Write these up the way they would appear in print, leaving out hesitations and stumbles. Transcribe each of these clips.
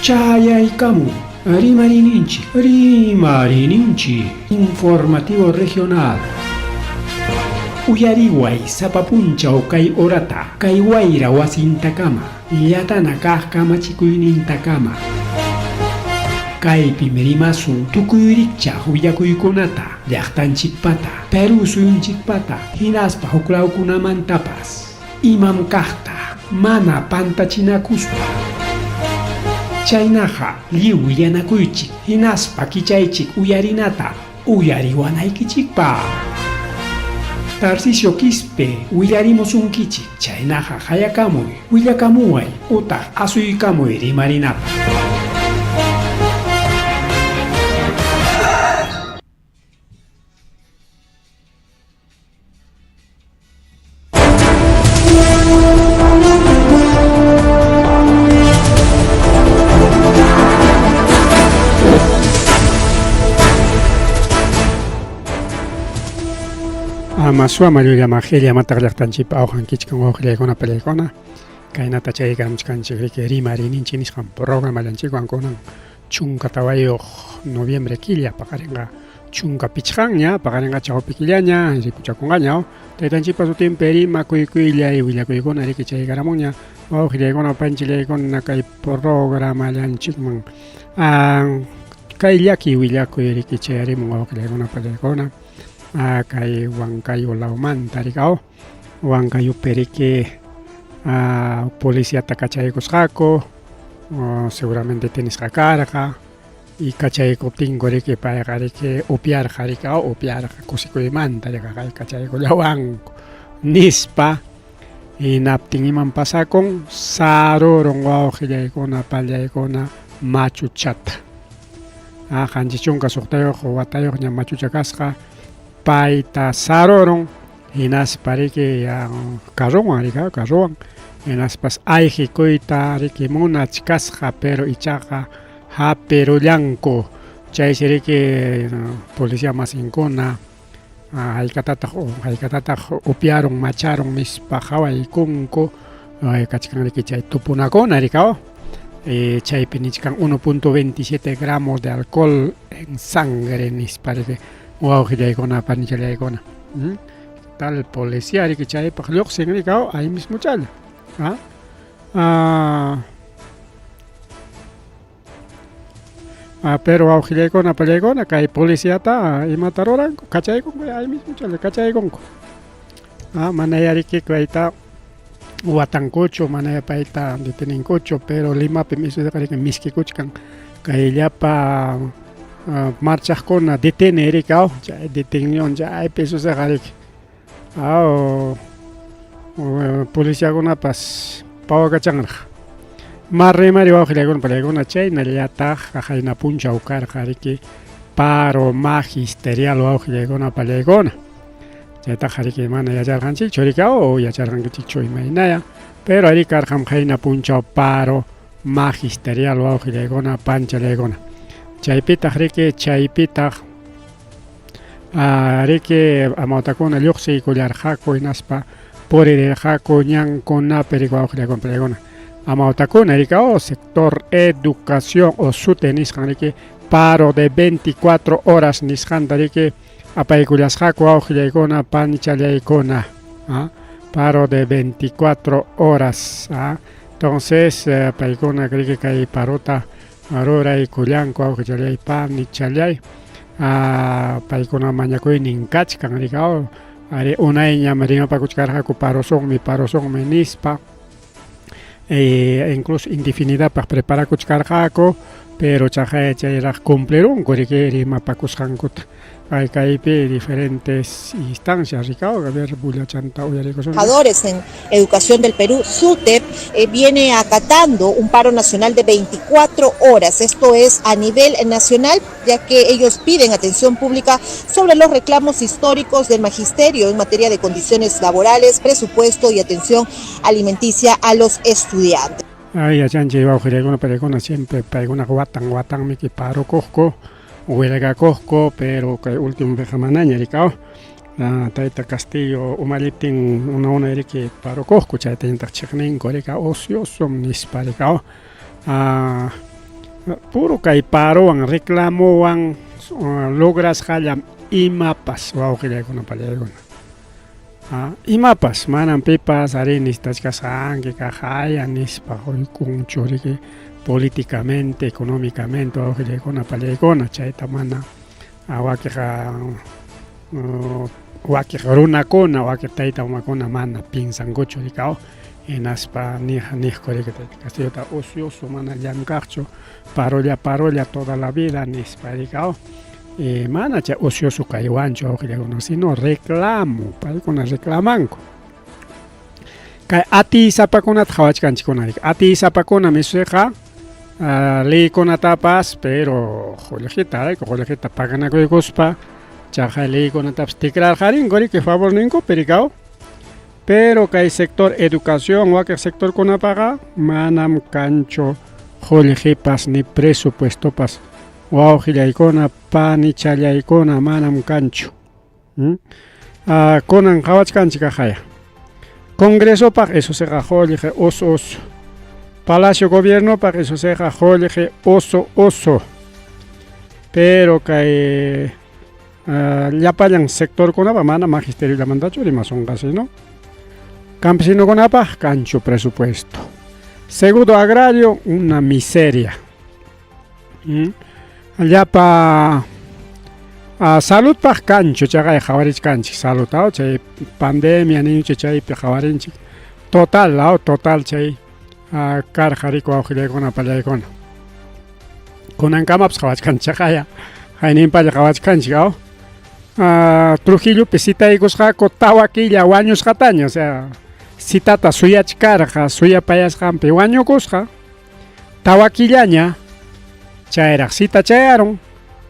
Chayaykamun Rimariyninchik, Rimariyninchik Informativo Regional. Uyariway sapa punchaw kay horata, kay wayra wasintakama, llatana kaq kamachikuynintakama. Kaypim rimasun tukuy rikchaq willakuykunata, llaqtanchikpata, Perú suyunchikpata, hinaspa huklawkunamantapas. Imam kaqta mana pantachinakuspa. Chaynaqa lliw willanakuychik hinaspa kichaychik uyarinata uyariwanaykichikpaq. Tarcisio Quispe willarimusunkichik, chaynaqa qayakamuy, willakamuway utaq asuykamuy rimarinapaq. Amasua mayullama qhillamataq llaqtanchikpa awqan kichkan wawqillaykuna pallaykuna kaynata chaykamuchkanchik riki rimariyninchik nisqan programallanchikwan kunan 14 noviembre killa paqarinqa 15ña paqarinqa chawpi killaña rikuchakunqaña taytanchikpa sutinpi rimakuykuylay willakuykuna riki chaykaramunña wawqillaykuna panchillaykuna kay programallanchikman kay llaki willakuy riki chayarimun wawqillaykuna pallaykuna kay Huancayo lawmanta rikaw Huancayopi riki policiata kachaykusqaku seguramente tenisqa karqa y kachaykuptinku riki payqa riki upiarqa riki upiarqa kusikuymanta riki kachaykullawanku nispa hinaptin iman pasakun sarurun wawqillaykuna pallaykuna machuchata 76 watayuqña machucha kasqa payta sarurun hinaspa riki carrowan riki carrowan hinaspas ayqikuyta riki munachkasqa pero ichaqa hapirullanku chaysi riki policía masinkuna haykatataq haykatataq upiarun macharun nispa qhawaykunku kachkan riki chay tupunakuna riki chaypi nichkan 1.27 gramos de alcohol en sangre nispa riki wawqillaykuna panichallaykuna tal policía riki chaypaq lluqsin riki ahí mismochalla pero wawqillaykuna pallaykuna kay policiata imata ruranku kachaykunku ahí mismochalla kachaykunku mana riki kayta watankuchu mana payta deteninkuchu pero Limapim riki miskikuchkan kay llapa marchaqkuna detene riki chay detención chaypi suceqa riki policiakunapas pawakachanraq marrimari wawqillaykuna pallaykuna chaynallataq qayna punchaw karqa riki paro magisterial wawqillaykuna pallaykuna chaytaqa riki mana yacharqanchikchu riki o yacharqankichikchu imaynaya pero ari karqam qayna punchaw paro magisterial wawqillaykuna panchallaykuna chaypitaq riki chaypitaq riki amawtakuna lluqsiykullarqaku hinaspa puririrqaku ñankunapi riki wawqillaykuna pallaykuna amawtakuna riki o sector educación o SUTE nisqan riki paro de 24 horas nisqanta riki apaykullasqaku wawqillaykuna panchallaykuna paro de 24 horas entonces paykuna riki kay parota ruraykullanku wawqichallay panichallay paykuna mañakuynin kachkan riki ari unayñam rimapakuchkarqaku parosunmi parosunmi nispa incluso indefinidapaq preparakuchkarqaku pero chaqay chayraq cumplirunku riki rimapakusqankuta kay kaypi diferentes instancias riki a ver bullachanta uyarikusun. Trabajadores en Educación del Perú, SUTEP, viene acatando un paro nacional de 24 horas. Esto es a nivel nacional, ya que ellos piden atención pública sobre los reclamos históricos del magisterio en materia de condiciones laborales, presupuesto y atención alimenticia a los estudiantes. Ay, yachanchik wawqillaykuna pallaykuna siempre paykunaqa watan watanmiki parokuqku huelgakuqku pero kay últimopiqa manaña riki tayta Castillo umalliptin una una riki parokuqku chaytañataq chiqninku riki ociosom nispa riki. Puro kay parowan, reclamowan lograsqallam imapas wawqillaykuna pallaykuna. Imapas manam pipas arí necesitachkasqanki kaqaya nispa quykunchu riki políticamente, económicamente wawqillaykuna pallaykuna chayta mana wakiqa wakiq runakuna, wakiq tayta mamakuna mana piensankuchu rikaw hinaspa niqku riki tayta Castillota ocioso mana llamkaqchu parolla parolla toda la vida nispa rikaw. Mana chay ocioso kaywanchu wawqillaykuna sino reclamo, paykuna reclamanku. Kay atiysapakunata qhawachkanchikkuna riki, atiysapakunam isuqa leykunatapas pero qullqita rayku qullqita paganakuykuspa chaqay leykunatapas tikrarqarinku riki favorninkupi rikaw. Pero kay sector educación wakiq sectorkunapaqa manam kanchu qullqipas ni presupuestopas wawqillaykuna panichallaykuna manam kanchu. Kunan qhawachkanchik kaqaya. Congresopaq eso siqa qullqi oso oso. Palacio Gobiernopaq eso siqa qullqi oso oso. Pero kay llapallan sectorkunapa mana magisteriollamantachu rimasunqa sino campesinokunapaq kanchu presupuesto. Seguro agrario una miseria. Llapa saludpaq kanchu chaqay qhawarichkanchik salud chay pandemia ninchik chaypi qhawarinchik total total chay karqa riku wawqillaykuna pallaykuna. Kunankamapas qhawachkanchik chaqaya hayninpalla qhawachkanchik Trujillopi citaykusqaku tawa killa wañusqataña, o sea citata suyachkarqa suyapayasqanpi wañukusqa tawa killaña chayraq cita chayarun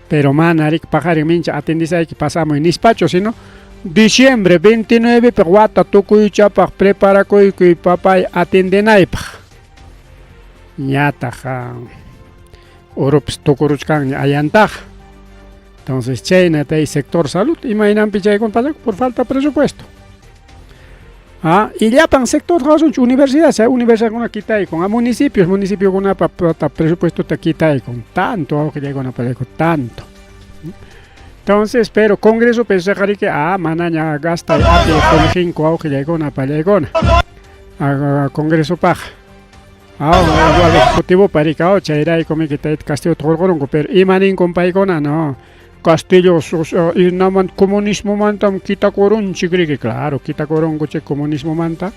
pero mana riki paqarin mincha atendisayki pasamuy nispachu sino diciembre 29 piq wata tukuychapaq preparakuykuy papay atendenaypaq ñataq urupas tukuruchkanña ayantaqa. Entonces chayna tay sector salud imaynanpi chaykuna pasaku por falta de presupuesto. Y llapan sector qhawasunchik universidad, chay universidadkuna kitaykun, a municipios, municipiokunapa presupuestota kitaykun, tanto wawqillaykuna pallaykun, tanto. Entonces, pero Congreso pensaqariki, manaña gastay atiy qullqinku wawqillaykuna pallaykuna. Congresopaq. Igual ejecutivo parikao, chayrayku miki tayta Castillota qurqurunku, pero imaninkum paykuna, no. Castillo inaman comunismomantam kitakurunchik riki, claro, kitakurunku chay comunismomanta.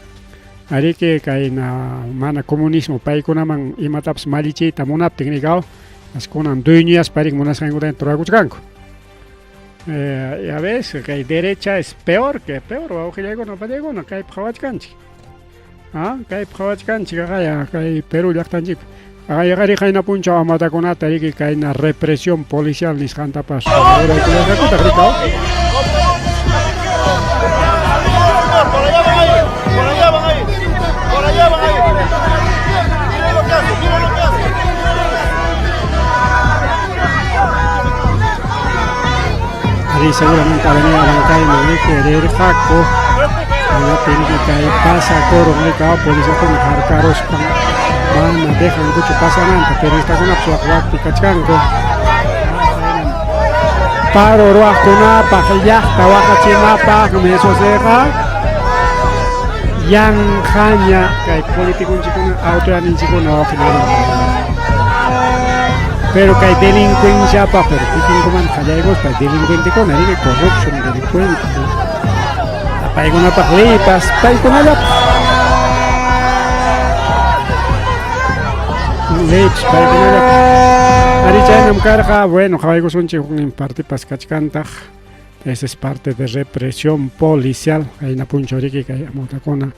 Ariki kayna mana comunismo paykunaman imatapas mallichiyta munaptin rikao, askunan dueñoyaspa riki munasqankuta rurakuchkanku. Ya ves, kay derecha es peor que peor, wawqillaykuna pallaykuna kaypi qhawachkanchik. Kaypi qhawachkanchik aqaya kay Perú llaqtanchikpi. Aqayaqari qayna punchaw amatakunata riki kayna represión policial nisqantapas ruraykullarqakutaq rikaw. Por allá van a ir, por allá van a ir, por allá van a ir. Miren lo que hacen, miren lo que hacen. Ari seguramente avenida Abancayman riki rirqaku. Chaynapi riki kay pasakurun rikaw policiakuna harkaruspan mana dejankuchu pasananta, periodistakuna wak wakpi kachkanku. Paro ruwaqkunapaq llaqta waqachinapaqmi eso siqa yanqaña kay politiconchikkuna autoridadninchikkuna wawqillaykuna. Pero kay delincuenciapaq, pero kikinkumanta qallaykuspa delincuentekuna riki corrupción, delincuente. Paykunapaq leypas paykunallapaq. Leypas paykunallapaq. Ari chaynam karqa, bueno, qhawaykusunchik huknin partipas kachkantaq. Esa es parte de represión policial. Qayna punchaw riki kay amawtakuna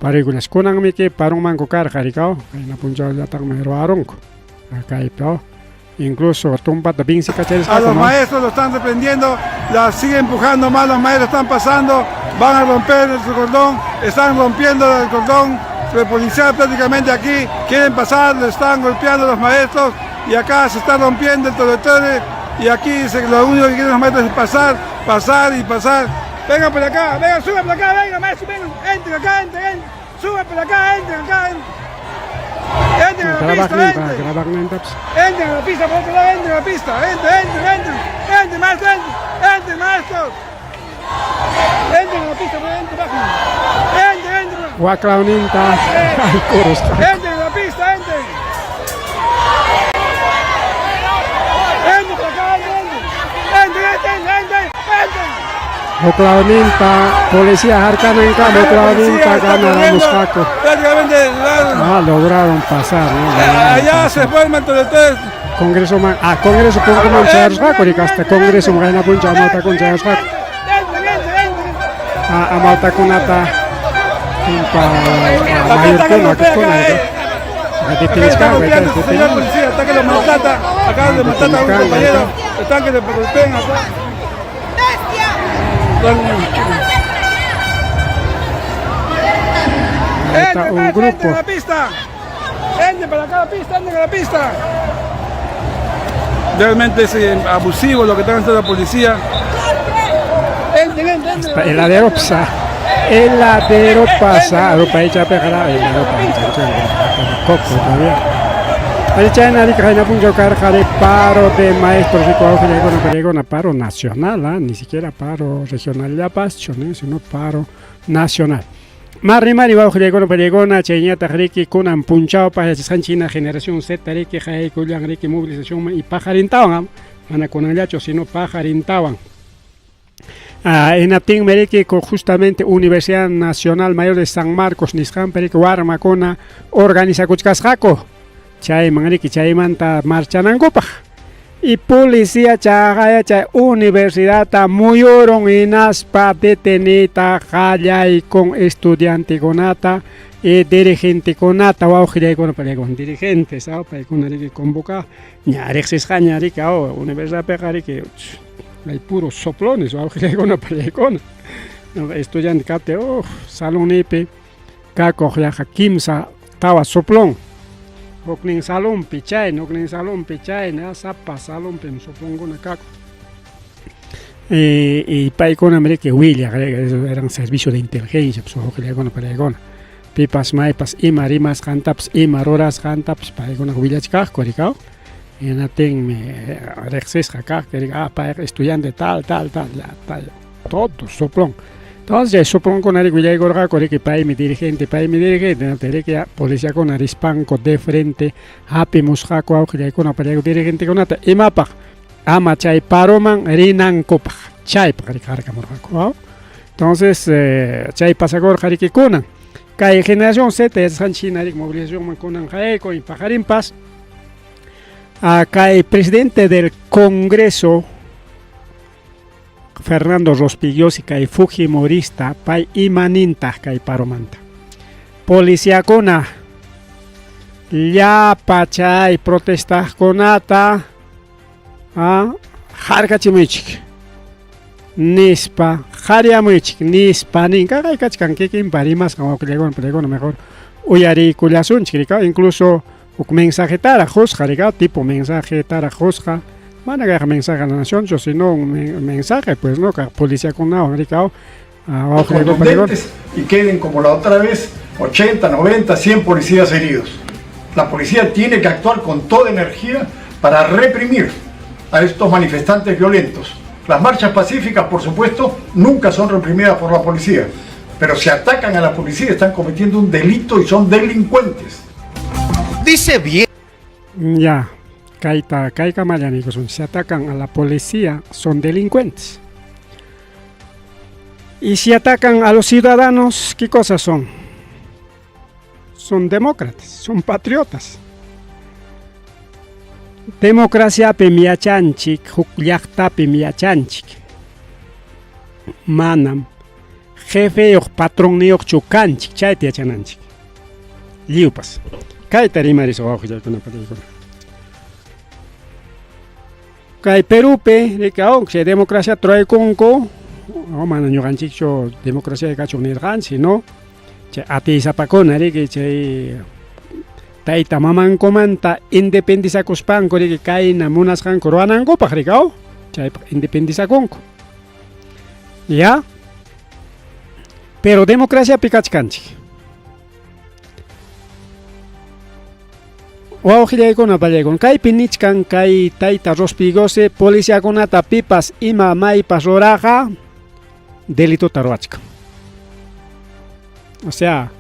paruykunas. Kunanmiki parunmanku karqa rikaw, qayna punchawllataqmi ruwarunku. Kaypi incluso tumpata A los maestros lo están reprendiendo, la siguen empujando más, los maestros están pasando, van a romper el cordón, están rompiendo el cordón policial prácticamente aquí, quieren pasar, le están golpeando a los maestros y acá se está rompiendo el territorio y aquí lo único que quieren los maestros es pasar, pasar y pasar. Vengan por acá, vengan, suban por acá, vengan, maestro, vengan, entren acá, entren, entren, suban por acá, entren acá, entren. Entren a la pista, entren. Entren a la pista, por otro lado, entren a la pista. Entren, entren, entren. Entren, maestro, entren. Entren, maestros. Entren a la pista, entren, bajen. Entren, entren. Waklawninta Entren a la pista, entren. Entren para acá, entren. Entren, entren, entren, entren. Huklawninta policía harkanankama huklawninta ganaramusqaku. Prácticamente Ah, lograron pasar, ¿no? Lograron allá pasar. se forman todos. Congreso man, ah, Congreso punkuman chayarusqaku riki hasta Congreso qayna punchaw amawtakuna chayarusqaku. Entren, entren, entren. Ah, amawtakunata tumpa Acá está que mayorkuna golpea kikuna acá, riki. eh. Acá está Detenishkanku golpeando riki, este señor detenido. policía, está que lo maltrata, acaba de matar a un compañero, están que le golpean acá. Ahí está Entren, un maestro, grupo. entren a la pista. Entren para acá a la pista, entren a la pista. Realmente es abusivo lo que están haciendo la policía. Entren, entren, entren. Heladero pasa. Heladero pasa. Rupaychapiqa heladero coco todavía. Chayna riki qayna punchaw karqa paro de maestros riku wawqillaykuna pallaykuna paro nacional, ¿ah? Ni siquiera paro regional llapaschu, ¿no? Sino paro nacional. Marrimari wawqillaykuna pallaykuna chayñataq riki kunan punchawpaq yachasqanchik hina generación Z riki qayaykullan riki movilizacionman y paqarintawan, mana kunanllachu sino paqarintawan. Ah, hinaptinmi riki justamente Universidad Nacional Mayor de San Marcos nisqanpi riki warmakuna organizakuchkasqaku chayman riki chaymanta marchanankupaq. Y policía chaqaya chay universidadta muyurun hinaspa detenita qallaykun estudiantekunata y dirigentekunata wawqillaykuna pallaykuna dirigentes aw paykuna riki convocaq ña riqsisqaña riki aw universidadpiqa riki hay puros soplones wawqillaykuna pallaykuna. Estudiante kaptin oh salonnipi kakuq yaqa kimsa tawa soplón. Huknin salonpi chayna, huknin salonpi chayna, sapa salonpim soplonkuna kakuq. Y paykunam riki willaq eran servicio de inteligencia pues wawqillaykuna pallaykuna. Pipas maypas ima rimasqantapas ima rurasqantapas paykunaqa willachkaqku riki aw. Hinaptinmi riqsisqa kaq ah payqa estudiante tal tal tal ya tal todo soplón. Entonces chay soplonkuna riki willaykurqaku riki paymi dirigente hinaptin riki policiakuna rispanku de frente hapimusqaku wawqillaykuna pallaykuna dirigentekunata imapaq ama chay paroman rinankupaq chaypaq riki harkamurqaku aw. Entonces chay pasakurqa riki kunan kay generación Z yachasqanchik hina riki movilizacionman kunan qayaykun y paqarinpas kay presidente del Congreso Fernando Rospigliosi kay Fujimorista pay imanintaq kay paromanta. Policiakuna llapa chay protestaqkunata harkachimuychik nispa qariyamuychik nispa nin kaqay kachkan kikinpa rimasqan wawqillaykuna pallaykuna mejor uyariykullasunchik rika incluso huk mensajetaraq qusqa rika tipo mensajetaraq qusqa mana kayqa mensaje a la nación sino un mensaje pues no policiakunawan rika contundentes y queden como la otra vez 80, 90, 100 policías heridos. La policía tiene que actuar con toda energía para reprimir a estos manifestantes violentos. Las marchas pacíficas, por supuesto, nunca son reprimidas por la policía, pero si atacan a la policía están cometiendo un delito y son delincuentes. Dice bien. Ya, kayta kaykamalla niykusun, si atacan a la policía son delincuentes. Y si atacan a los ciudadanos, ¿qué cosas son? Son demócratas, son patriotas. Democraciapim yachanchik, huk llaqtapim yachanchik. Manam jefeyuq patronniyuqchu kanchik, chayta yachananchik. Lliwpas. Kayta rimarisaq wawqillaykuna pachaykuna. Kay Perupi, riki chay democracia traykunku, mana ñuqanchikchu democracia kachun nirqanchik, no? Chay atiysapakuna riki chay tayta mamankumanta independizakuspanku riki kayna munasqanku ruwanankupaq riki aw chaypaq independizakunku. Ya? Pero democraciapi kachkanchik. Wawqillaykuna pallaykuna kaypi nichkan kay tayta Rospigose policiakunata pipas ima maypas ruraqa delitota ruwachkan. O sea,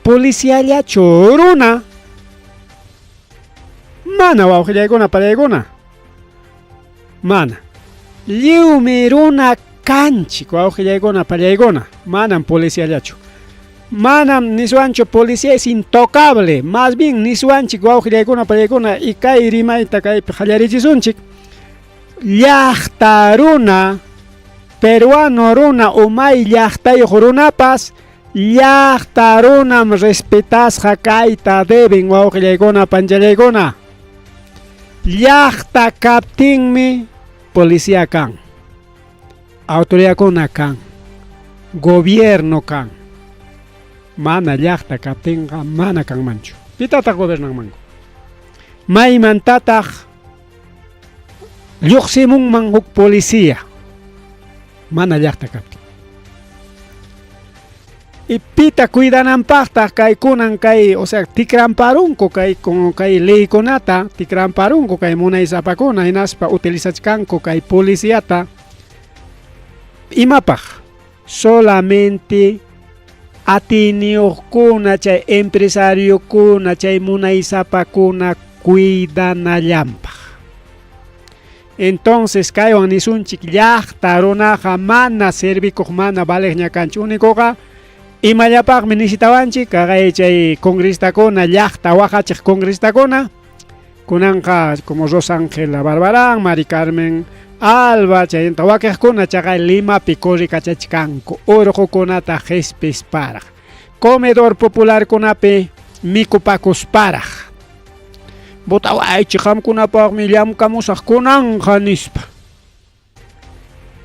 policiallachu runa mana wawqillaykuna pallaykuna mana lliwmi runa kanchik wawqillaykuna pallaykuna manam policiallachu. Manam niswanchu policía es intocable, más bien niswanchik wawqillaykuna pallaykuna y kay rimayta kaypi qallarichisunchik. Llaqta runa, peruano runa umay llaqtayuq runapas llaqta runam respetasqa kayta deben wawqillaykuna panchallaykuna. Llaqta kaptinmi policía kan, autoridadkuna kan, gobierno kan. Mana llaqta kaptinqa mana kanmanchu. Pitataq gobernanmanku? Maymantataq lluqsimunman huk policía mana llaqta kaptin? Y pita cuidananpaqtaq kay kunan kay, o sea, tikramparunku kay con kay leykunata, tikramparunku kay munaysapakuna hinaspa utilizachkanku kay policiata imapaq? Solamente atiyniyuqkuna chay empresariokuna chay munaysapakuna cuidanallanpaq. Entonces kaywan nisunchik llaqta runaqa mana servikuq mana valeqña kanchu únicoqa imallapaqmi necesitawanchik kaqay chay congresistakuna llaqta waqachiq congresistakuna kunanqa como Rosa Ángela Barbarán, Mari Carmen Alba chaynata wakiqkuna chaqay Limapi corrikachachkanku urqukunata qispisparaq comedor popularkunapi mikupakusparaq botawaychik qamkunapaqmi llamkamusaq kunanqa nispa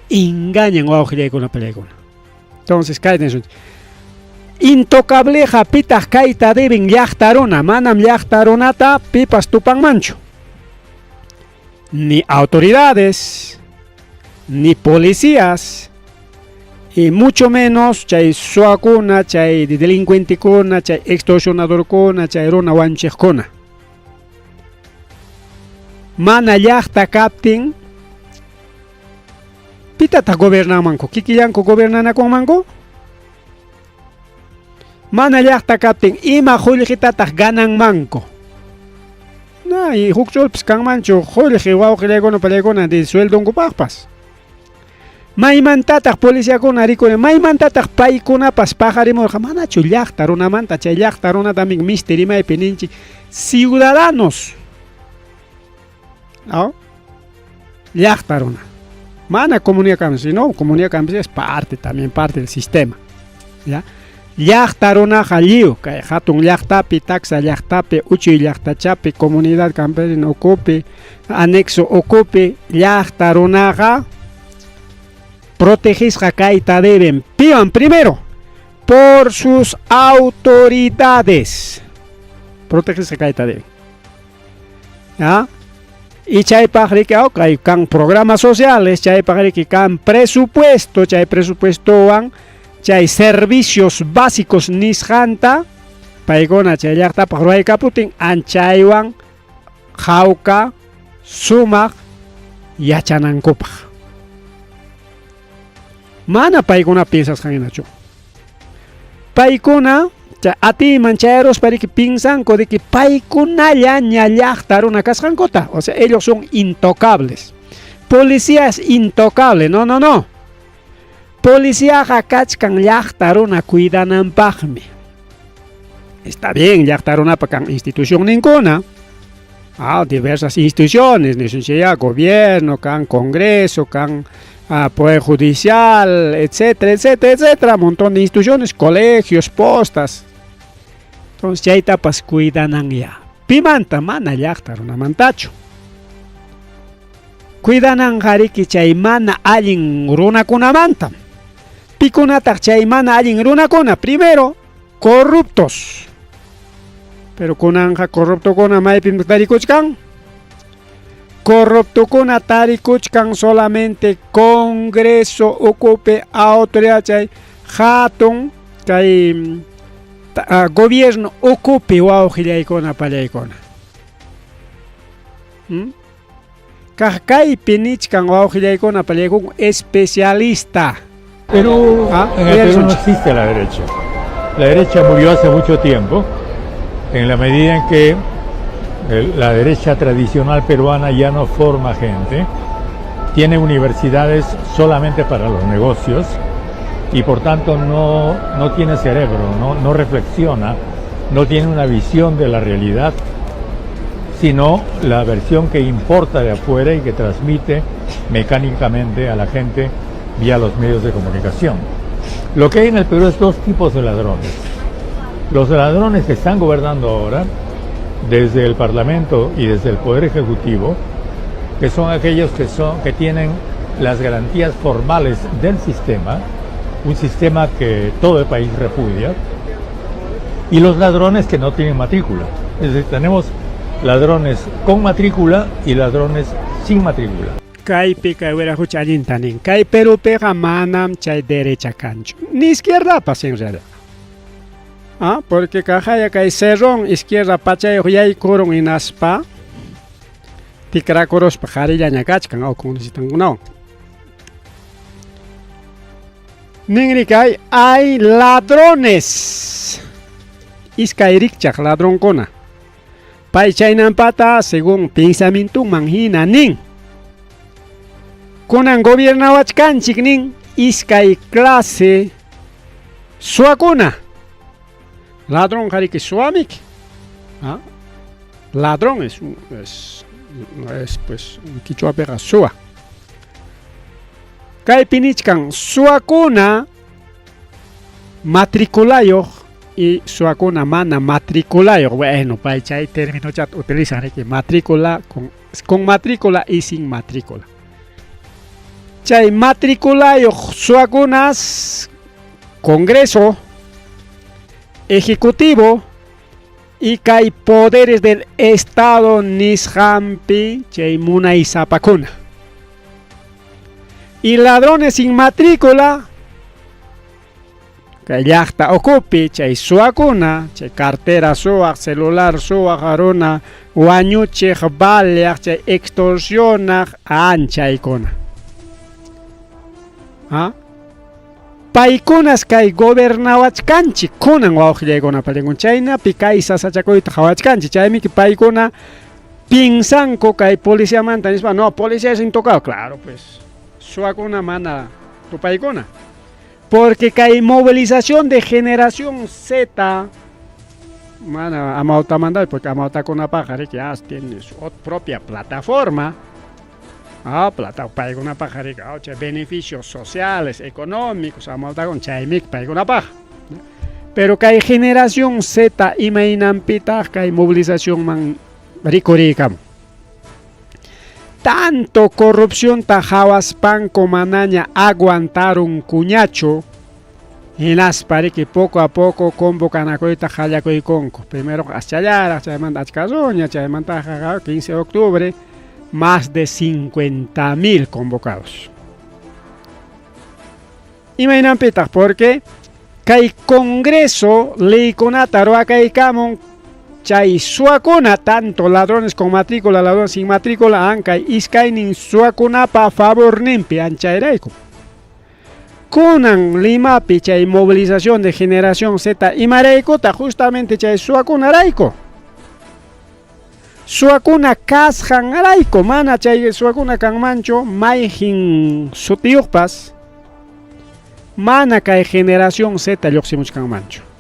engañan wawqillaykuna pallaykuna. Entonces kayta nisunchik intocableqa pitaq kayta deben llaqta runa manam llaqta runata pipas tupanmanchu ni autoridades ni policías y mucho menos chay suwakuna chay delincuentekuna chay extorsionadorkuna chay runa wanchiqkuna mana llaqta kaptin pitataq gobernanmanku kikillanku gobernanakunmanku mana llaqta kaptin ima qullqitataq gananmanku na y huk chulpis kanmanchu qullqi wawqillaykuna pallaykuna de sueldonkupaqpas maymantataq policiakuna rikurin maymantataq paykunapas paqarimurqa manachu llaqta runamanta chay llaqta runatami misti rimaypi ninchik ciudadanos ¿no? Llaqta runa mana comunidad campesina sino comunidad campesina es parte también parte del sistema ¿ya? Llaqta runaqa lliw kay hatun llaqtapi taksa llaqtapi uchuy llaqtachapi comunidad campesina ukupi anexo ukupi llaqta runaqa protegisqa kayta deben piwan primero por sus autoridades protegisqa kayta deben ¿ya? Y chaypaq riki kay kan programas sociales chaypaq riki kan presupuesto chay presupuestowan chay servicios básicos nisqanta paykuna chay llaqtapaq ruwaykaputin anchaywan hawka sumaq yachanankupaq mana paykuna piensasqan hinachu paykuna chay atiyman chayaruspa riki piensanku de que paykunalla ña llaqta runa kasqankuta o sea ellos son intocables policía es intocable no no no policiaqa kachkan llaqta runa cuidananpaqmi está bien llaqta runapa kan institución ninkuna diversas instituciones nisunchikya gobierno kan congreso kan poder judicial etcétera etcétera etcétera montón de instituciones colegios postas entonces chaytapas cuidananya pimanta mana llaqta runamantachu cuidananqa riki chay mana allin runakunamanta pikunataq chay mana allin runakuna primero corruptos pero kunanqa corruptokuna maypim tarikuchkan corruptokuna tarikuchkan solamente congreso ukupi autoridad chay hatun kay gobierno ukupi wawqillaykuna pallaykuna. Kaq kaypi nichkan wawqillaykuna pallaykun especialista. Perú, ah, en el Perú no existe la derecha. La derecha murió hace mucho tiempo, en la medida en que la derecha tradicional peruana ya no forma gente, tiene universidades solamente para los negocios y por tanto no, no tiene cerebro, no, no reflexiona, no tiene una visión de la realidad, sino la versión que importa de afuera y que transmite mecánicamente a la gente vía los medios de comunicación. Lo que hay en el Perú es dos tipos de ladrones. Los ladrones que están gobernando ahora, desde el Parlamento y desde el Poder Ejecutivo, que son aquellos que, son, que tienen las garantías formales del sistema, un sistema que todo el país repudia, y los ladrones que no tienen matrícula. Es decir, tenemos ladrones con matrícula y ladrones sin matrícula. Kaypi kay wiraqucha allinta nin. Kay Perupiqa manam chay derecha kanchu. Ni izquierdapas en realidad. Ah, porque kaqaya kay Cerrón izquierda pachayuq yaykurun hinaspa tikrakuruspa qharillaña kachkan aw congresistankunawan. Ninri kay hay ladrones. Iskay rikchaq ladronkuna. Pay chaynampata según pensamientunman hina nin. Kunan gobiernawachkanchik nin iskay clase suwakuna. Ladrón qariki suwamiki. ¿Ah? Ladrón es, es, es pues quichuapiqa suwa. Kaypi nichkan suwakuna matriculayuq y suwakuna mana matriculayuq. Bueno, pay chay término chat utilizan riki matrícula con, con matrícula y sin matrícula. Chay matriculayuq suwakunas Congreso, Ejecutivo y kay poderes del Estado nisqanpi chay munaysapakuna. Y ladrones sin matrícula kay llaqta ukupi chay suwakuna, chay cartera suwaq, celular suwaq, runa wañuchiq, baleaq, chay extorsionaq, anchaykuna. ¿Ah? Paykunas kay gobernawachkanchik kunan wawqillaykuna parinkun chaynapi kay sasachakuyta qhawachkanchik chaymiki paykuna piensanku kay policiamanta nispa no policía es intocado claro pues suwakuna mana tupaykuna porque kay movilización de generación Z mana amawtamanta porque amawtakunapaqqa riki ya tiene su propia plataforma. Ah, plata paykunapaq riki ah, chay beneficios sociales, económicos, amawtakuna chaymiki paykunapaq. Pero kay generación Z imaynanpitaq kay movilizacionman rikuriykamun. Tanto corrupcionta qhawaspanku manaña aguantarunkuñachu hinaspa riki poco a poco convocanakuyta qallakuykunku. Primero aschallaraq, chaymanta achka ruña, chaymantaqa 15 de octubre más de 50.000 convocados. Imaynanpitaq porque kay Congreso leykunata ruwakaykamun chay suwakuna tanto ladrones con matrícula, ladrones sin matrícula, ankay iskaynin suwakunapa favorninpi anchayrayku. Kunan Limapi chay movilización de generación Z imaraykuta justamente chay suwakunarayku. Suwakuna kasqanrayku mana chay suwakuna kanmanchu mayqin sutiyuqpas mana kay generación Z lluqsimuchkanmanchu.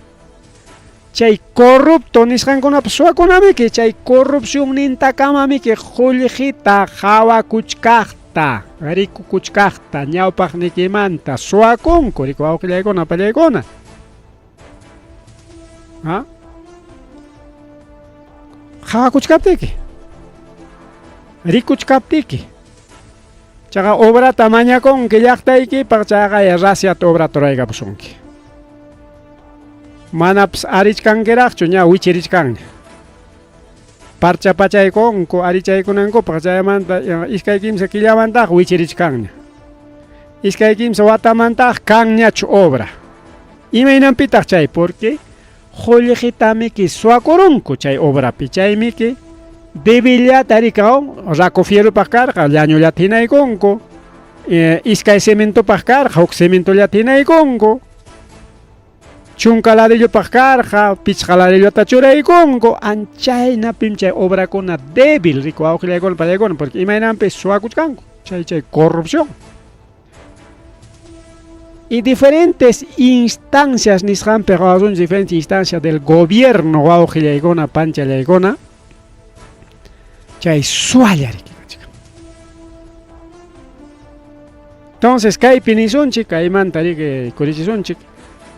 Chay corrupto nisqankunapas suwakunamiki chay corrupción nintakamamiki qullqita qhawakuchkaqta rikukuchkaqta ñawpaqniykimanta suwakunku riku wawqillaykuna pallaykuna. ¿Ah? Qhawakuchkaptiki rikuchkaptiki chaqa obrata mañakunki llaqtaykipaq chayqa rasiata obrata ruraykapusunki. Manapas arichkankiraqchu ña wichirichkanña. Parcha pachaykunku arichaykunankupaq chaymanta iskay kimsa killamantaq wichirichkanña. Iskay kimsa watamantaq kanñachu obra. Imaynanpitaq chay porque qullqitamiki suwakurunku chay obrapi chaymiki Debillata rikaw raku fierropaq karqa llañullata hinaykunku. Iskay cementopaq karqa huk cementollata hinaykunku. Chunka ladrillopaq karqa pichqa ladrillota churaykunku. Anchaynapim chay obrakuna débil riku wawqillaykuna pallaykuna porque imaynanpi suwakuchkanku chay chay corrupción. Y diferentes instancias nisqanpi qawasunchik diferentes instancias del gobierno wawqillaykuna panchallaykuna chay sualla riki kachkan. Entonces kaypi nisunchik kaymanta riki kurichisunchik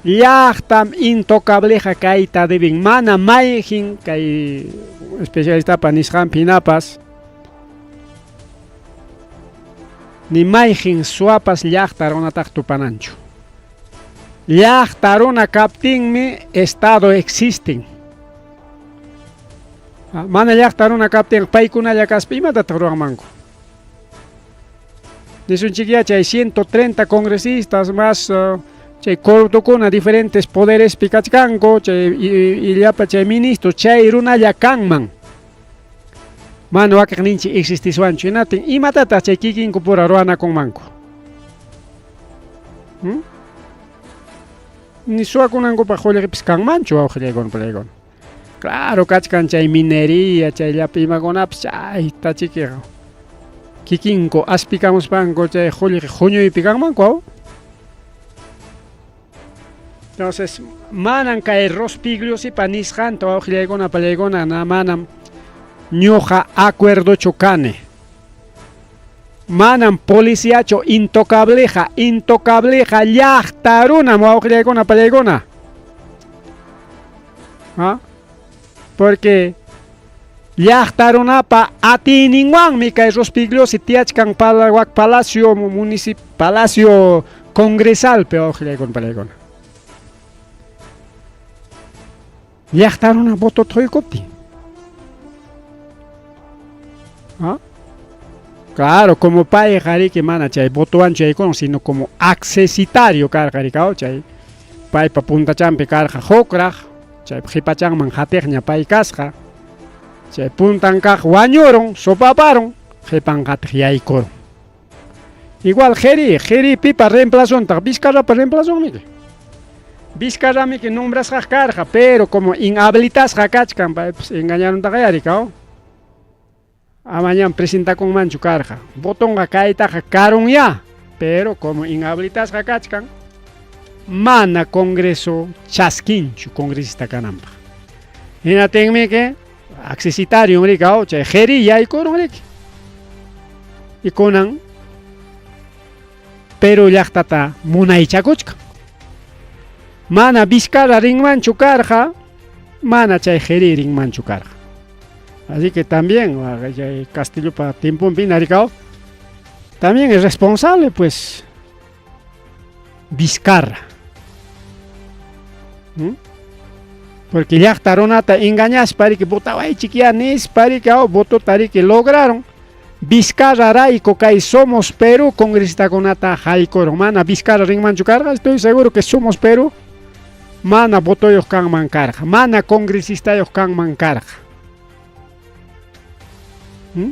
llaqtam intocableqa kayta deben mana mayqin kay especialistapa nisqanpi hinapas Ni mayqin suwapas llaqta runataq tupananchu. Llaqta runa kaptinmi Estado existen. Mana llaqta runa kaptin paykunalla kaspa imatataq ruwanmanku? Nisunchikyá chay 130 congresistas más chay corruptokuna diferentes poderespi kachkanku chay illapa chay ministro chay runalla kanman. Mana wakiqninchik existiswanchu hinatin imatataq chay kikinkupura ruwanakunmanku? Hmm? Ni suwakunankupaq qullqipis kanmanchu wawqillaykuna palaykuna. Claro kachkan chay minería, chay llapa imakunapis chayta chikiqa. Kikinku aspikamuspanku chay qullqi huñuypi kanmanku aw. Entonces, manan kay Rospigliosipa nisqanta wawqillaykuna pallaykuna na manam ñuqa acuerdochu kani. Manam policiachu intocableqa, intocableqa llaqta runam wawqillaykuna pallaykuna. ¿Ah? Porque llaqta runapa atiyninwanmi kay Rospigliosi tiyachkan wak palacio municip palacio congresalpi wawqillaykuna pallaykuna. Llaqta runa votota quykuptin. ¿Ah? Claro, como payqa riki mana chay votowanchu yaykun, sino como accesitario karqa rikaw chay paypa puntachanpi karqa hukraq, chay qhipachanman qatiqña pay kasqa. Chay puntan kaq wañurun, sopaparun, qhipan qatiq yaykurun. Igual Jeri, Jeri pipa reemplazontaq, Vizcarrapa reemplazonmiki. Vizcarramiki nombrasqaq karqa, pero como inhabilitasqa kachkan, paypas engañaruntaqaya rikaw. Amañam presentakunmanchu karqa. Votonqa kaytaqa karunyá, pero como inhabilitasqa kachkan, mana Congreso chaskinchu congresista kananpaq. Hinatinmiki accesitario rikaw, chay Jeri yaykurun riki. Y kunan Perú llaqtata munaychakuchkan. Mana Vizcarra rinmanchu karqa, mana chay Jeri rinmanchu karqa. Así que también, chay Castillopa tiemponpi rikaw, también es responsable, pues, Vizcarra. ¿Mm? Porque llaqta runata engañaspa riki votawaychik ya nispa riki aw votota riki lograron. Vizcarra rayku kay Somos Perú congresistakunata haykurun. Mana Vizcarra rinmanchu karqa, estoy seguro que Somos Perú mana votoyuq kanman karqa, mana congresistayuq kanman karqa. ¿Mm?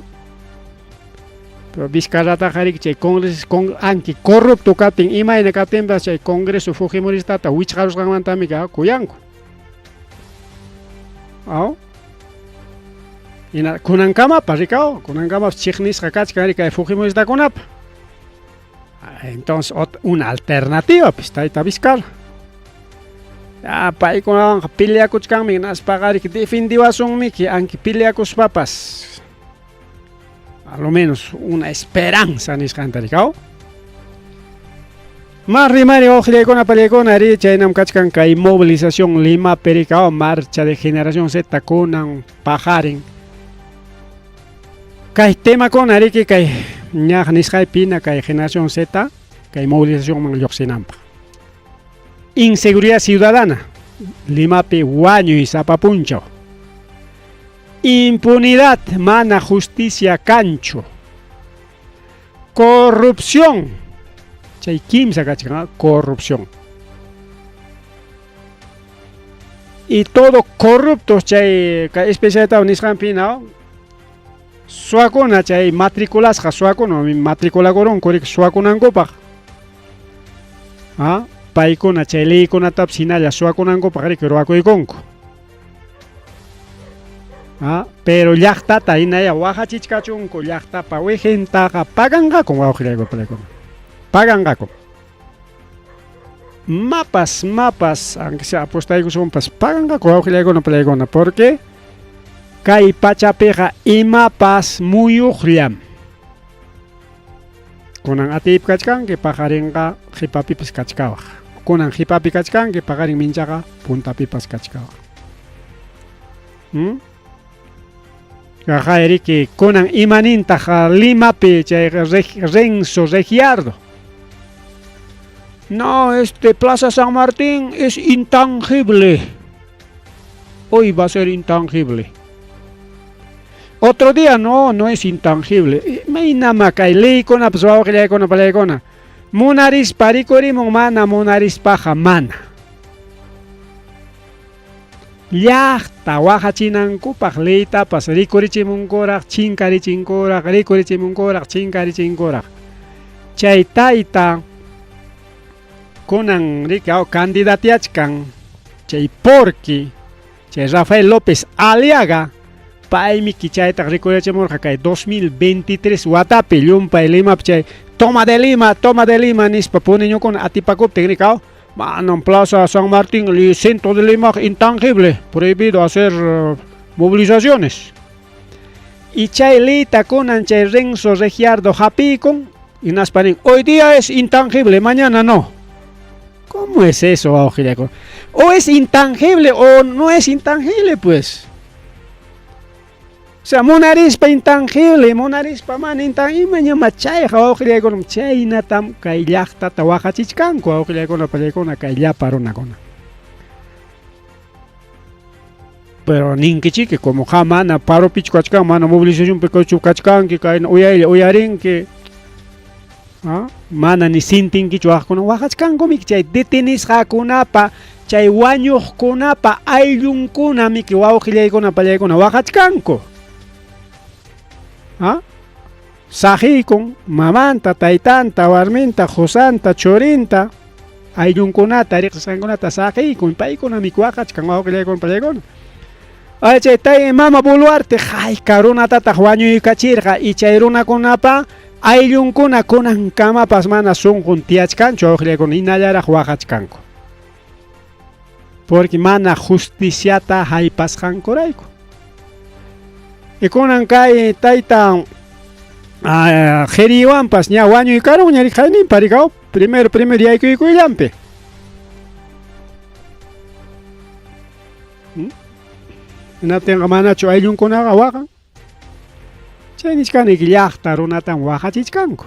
Pero Vizcarrataqa riki chay congreso con, anki corrupto kaptin, imayna kaptinpas chay congreso fujimoristata wichqarusqanmantami kuyanku. Aw? Hina kunankamapas rikaw, kunankamapas chiqnisqa kachkan riki kay fujimoristakunapa. Entonces, una alternativa, pues, tayta Vizcarra. Ya, paykunawanqa peleakuchkanmi, hinaspaqa riki defendiwasunmiki, anki peleakuspapas. A lo menos una esperanza nisqanta rikaw. Mas rimari wawqillaykuna pallaykuna ri chaynam kachkan kay movilización Limapi rikaw marcha de generación Z kunan paqarin. Kay temakuna riki kay ñaq nisqaypina kay generación Z kay movilizacionman lluqsinanpaq. Inseguridad ciudadana Limapi wañuy sapa punchaw. Impunidad mana justicia kanchu. Corrupción. Chay kimsa kachkan, corrupción. Y todo corruptos chay kay especialidad nisqanpi, ¿no? Suwakuna chay matriculasqa suwakuna matriculakurunku riki suwakunankupaq. ¿Ah? Paykuna chay leykunatapas hinalla suwakunankupaq riki ruwakuykunku. ¿Ah? Pero llaqtata hinalla waqachichkachunku llaqtapa wiqintaqa paganqakum wawqillayku paykuna. Paganqakum. Mapas, mapas, aunque sea apostaykusunpas, paganqaku wawqillaykuna palaykuna, porque kay pachapiqa imapas muyuqllam. Kunan atiypi kachkanki, paqarinqa qhipapipas kachkawaq. Kunan qhipapi kachkanki, paqarin minchaqa puntapipas kachkawaq. Riki, kunan imanintaq Limapi chay Renzo Reggiardo. No, este Plaza San Martín es intangible. Hoy va a ser intangible. Otro día no, no es intangible. Imaynama kay leykunapas wawqillaykuna palaykuna. Munarispa rikurimun mana munarispaqa mana. Llaqta waqachinankupaq leytapas rikurichimunkuraq, chinkarichinkuraq, rikurichimunkuraq, chinkarichinkuraq. Chay tayta kunan riki candidatiachkan chay porqui chay Rafael López Aliaga paymi chaytaq rikurichimurqa kay 2023 watapi llumpay Limapi chay toma de Lima nispa puniñukuna atipakuptin riki Mano, Plaza San Martín, el centro de Lima intangible, prohibido hacer movilizaciones. Y chay leyta kunan chay Renzo Reggiardo hapikun y naspanin, hoy día es intangible, mañana no. ¿Cómo es eso, wawqillaykuna? O es intangible o no es intangible, pues. O sea, munarispa intangible, munarispa mana intangible, imañama chayqa wawqillaykuna chaynatam kay llaqtata waqachichkanku wawqillaykuna pallaykuna kay llapa runakuna. Pero ninkichiki como ja mana paropichu kachkan, mana movilizacionpi kachkanki, kayna uyaylla uyarinki. ¿Ah? Mana ni sintinkichu waqakuna, waqachkanku chay detenisqakunapa, chay wañuqkunapa ayllunkuna miki wawqillaykuna pallaykuna waqachkanku. ¿Ah? Saqiykun mamanta, taytanta, warminta, qusanta, churinta, ayllunkunata, riqsisqankunata saqiykun, paykuna miki waqachkan wawqillaykuna pallaykuna. Ay chay tay mama Boluarte hayka runatataq wañuykachirqa y chay runakunapa ayllunkuna kunankamapas mana sunqun tiyachkanchu wawqillaykuna hinallaraq waqachkanku. Porque mana justiciata haypasqankurayku. Y kunan kay tayta Jeriwanpas ña wañuykarun ña riqhayninpa rikaw primero primero yaykuykuyllapi. Hinaptinqa manachu ayllunkunaqa waqan. Chay nichkaniki llaqta runatam waqachichkanku.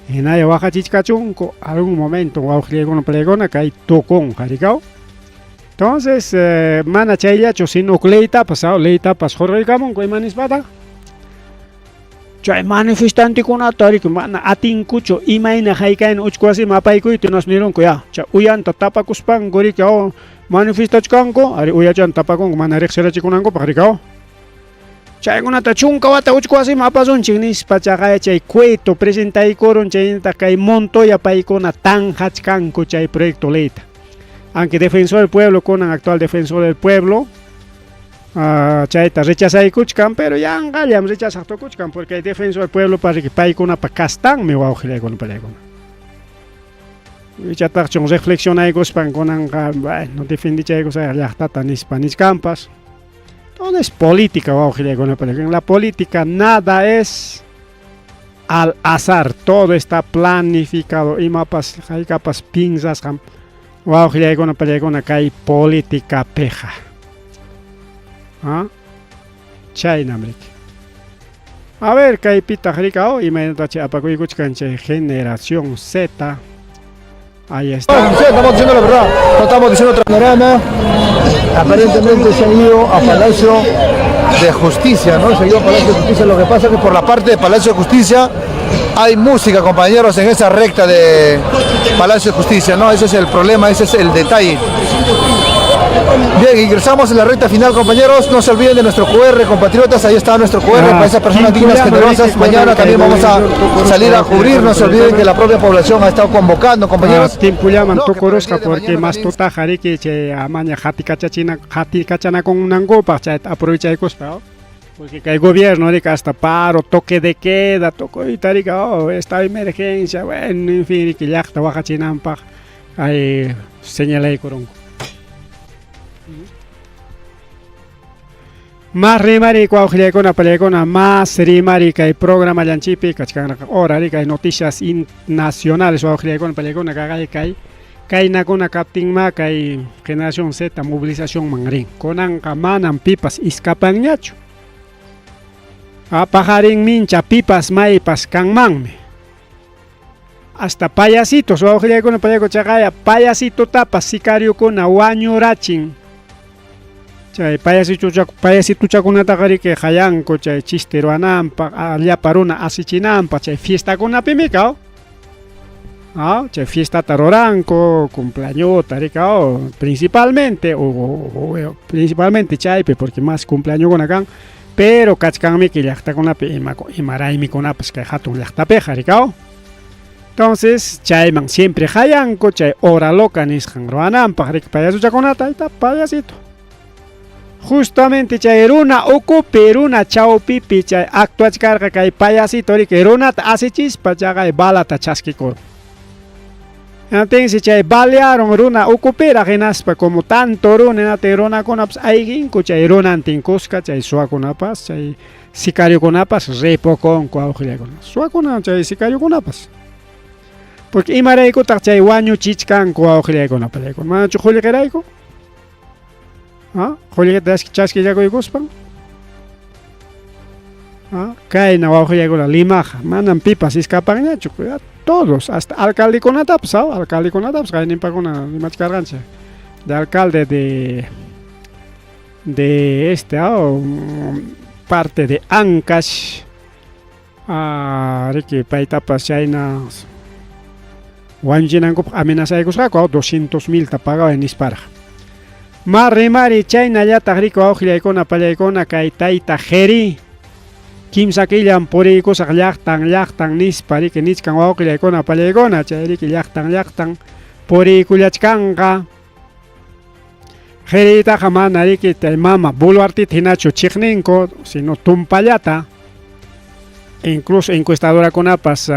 Hinalla waqachichkachunku algún momento wawqillaykuna palaykuna kay tukunqa rikaw. Entonces, mana chayllachu sino leytapas, leytapas hurqaykamunku ima nispataq. Chay manifestantekunata riki mana atinkuchu imayna haykayna uchku wasiman apaykuyta nas nirunku ya. Chay uyanta tapakuspanku riki manifestachkanku, ari uyachanta tapakunku mana riqsirachikunankupaq rikaw. Chaykunata chunka wata uchku wasiman apasunchik nispa chaqaya chay Cueto presentaykurun chaynataq kay Montoya paykuna tanjachkanku chay proyecto leyta. Aunque defensor del pueblo kunan actual defensor del pueblo chayta rechazaykuchkan, pero yanqallam rechazaq tukuchkan porque defensor del pueblo pa riki paykunapa kastanmi wawqillaykuna palaykuna. Ichataqchun reflexionaykuspan kunanqa bueno defendichaykusaq llaqtata nispa nichkanpas. Todo es política, wawqillaykuna palaykuna. En la política nada es al azar, todo está planificado. Imapas haykapas pinsasqam wawqillaykuna palaykuna kay política peja. ¿Ah? Chaynam riki. A ver, kaypitaq rikaw imaynatachi apakuykuchkan chay generación Z. Ahí está. Estamos diciendo la verdad, no estamos diciendo otro panorama. Aparentemente se han ido a Palacio de Justicia, ¿no? Se han ido a Palacio de Justicia. Lo que pasa es que por la parte de Palacio de Justicia hay música, compañeros, en esa recta de Palacio de Justicia, ¿no? Ese es el problema, ese es el detalle. Bien, ingresamos en la recta final, compañeros. No se olviden de nuestro QR, compatriotas. Ahí está nuestro QR para esas personas dignas, generosas. Mañana también vamos a salir a cubrir. No se olviden que la propia población ha estado convocando, compañeros. Timpullaman tukurusqa porque mas tutaqa riki chay amaña qatikachachina qatikachanakunankupaq chayta aprovechaykuspa porque kay gobierno riki hasta paro, toque de queda, tukuyta riki oh, estado de emergencia, bueno, en fin, riki llaqta waqachinanpaq ay señalaykurunku. Mas rimari wawqillaykuna pallaykuna, mas rimari kay programallanchikpi kachkanqa hora kay noticias nacionales wawqillaykuna pallaykuna kaqay kay kaynakuna kaptinma kay generación Z movilizacionman rin. Kunanqa manam pipas iskapanñachu. Paqarin mincha pipas maypas kanmanmi. Hasta payasitos wawqillaykuna pallaykuna chaqaya payasitotapas sicariokuna wañurachin. Chay payasituchakunataqa riki qayanku chay chiste ruwananpaq llapa runa asichinanpaq chay fiestakunapimi kaw. Chay fiestata ruranku, cumpleañota rikaw, principalmente o principalmente chaypi porque mas cumpleañokuna kan, pero kachkanmiki llaqtakunapi ima raymikunapas kay hatun llaqtapiqa rikaw. Entonces, chayman siempre qayanku chay hora loca nisqan ruwananpaq riki payasuchakunata ayta payasito. Justamente chay runa ukupi, runa chawpipi chay actuachkarqa kay payasito riki runata asichispa chaqay balata chaskikurun. Hinaptinsi chay balearon runa ukupiraq hinaspa como tanto runa hinaptin runakunapas ayqinku chay runantin kuska chay suwakunapas chay sicariokunapas ripukunku wawqillaykuna. Suwakuna chay sicariokunapas. Porque imaraykutaq chay wañuchichkanku wawqillaykuna pallaykuna. Manachu qullqirayku? Qullqita chaskillakuykuspan. Kayna wawqillaykuna Limaqa manam pipas iskapanñachu. Todos, hasta alcaldekunatapas, alcaldekunatapas qayninpakuna rimachkarqanchik. De alcalde de este parte de Ancash, riki paytapas chayna wañuchinankupaq amenazaykusqaku 200.000 ta pagaway nisparaq. Ma rimari chaynallataq riki wawqillaykuna pallaykuna kay tayta Jeri kimsa killan puriykusaq llaqtan llaqtan nispa riki nichkan wawqillaykuna pallaykuna chay riki llaqtan llaqtan puriykullachkanqa. Jeritaqa mana riki tay mama Boluartita hinachu chiqninku sino tumpallata. Incluso encuestadorakunapas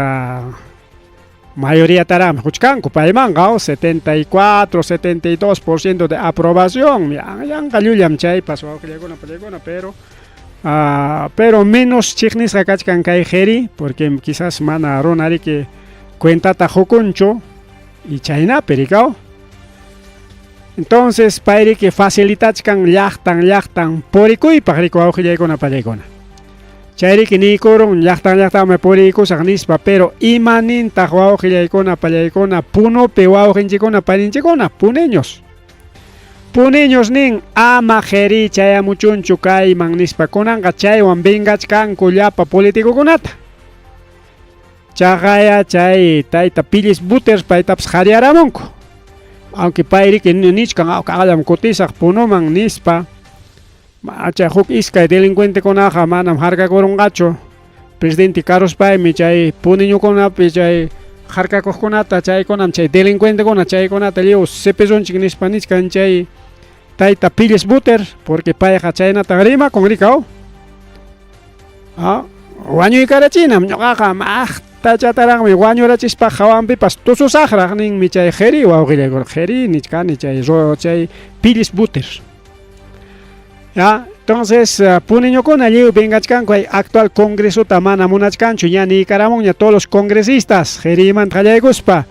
mayoría tarama quchkanku paymanqa 74, 72% de aprobación. Yanqa llullam chaypas wawqillaykuna pallaykuna, pero pero menos chiqnisqa kachkan kay Jeri porque quizás mana runa riki cuentata qukunchu y chaynapi rikaw. Entonces pay riki facilitachkan llaqtan llaqtan purikuypaq riki wawqillaykuna pallaykuna. Chay riki niykurun llaqtan llaqtanmi puriykusaq nispa, pero imanintaq wawqillaykuna pallaykuna Punupi wawqinchikkuna paninchikkuna puneños. Puneños nin ama Jeri chayamuchunchu kayman nispa kunanqa chaywan vengachkanku llapa politicokunata. Chaqaya chay tayta Pillis Butters paytapas qhariyaramunku. Aunque pay riki nichkan kaqllam kutisaq Punuman nispa. Chay huk iskay delincuentekunaqa manam harkakurunqachu. Presidente karuspaymi chay puneñokunapi chay harkakuqkunata chaykunam chay delincuentekuna chaykunata lliw sipisunchik nispa nichkan chay tayta Pillis Butter porque payqa chaynata rimakun rikaw. Wañuykarachinam ñuqaqa maqtachataraqmi wañurachispa hawanpipas tususaqraq ninmi chay Jeri wawqillaykuna Jeri nichkani chay chay Pillis Butter. Ya, entonces puneñokuna lliw vengachkanku hay actual congresota mana munachkanchu ña niykaramunña todos los congresistas Jerimanta qallaykuspa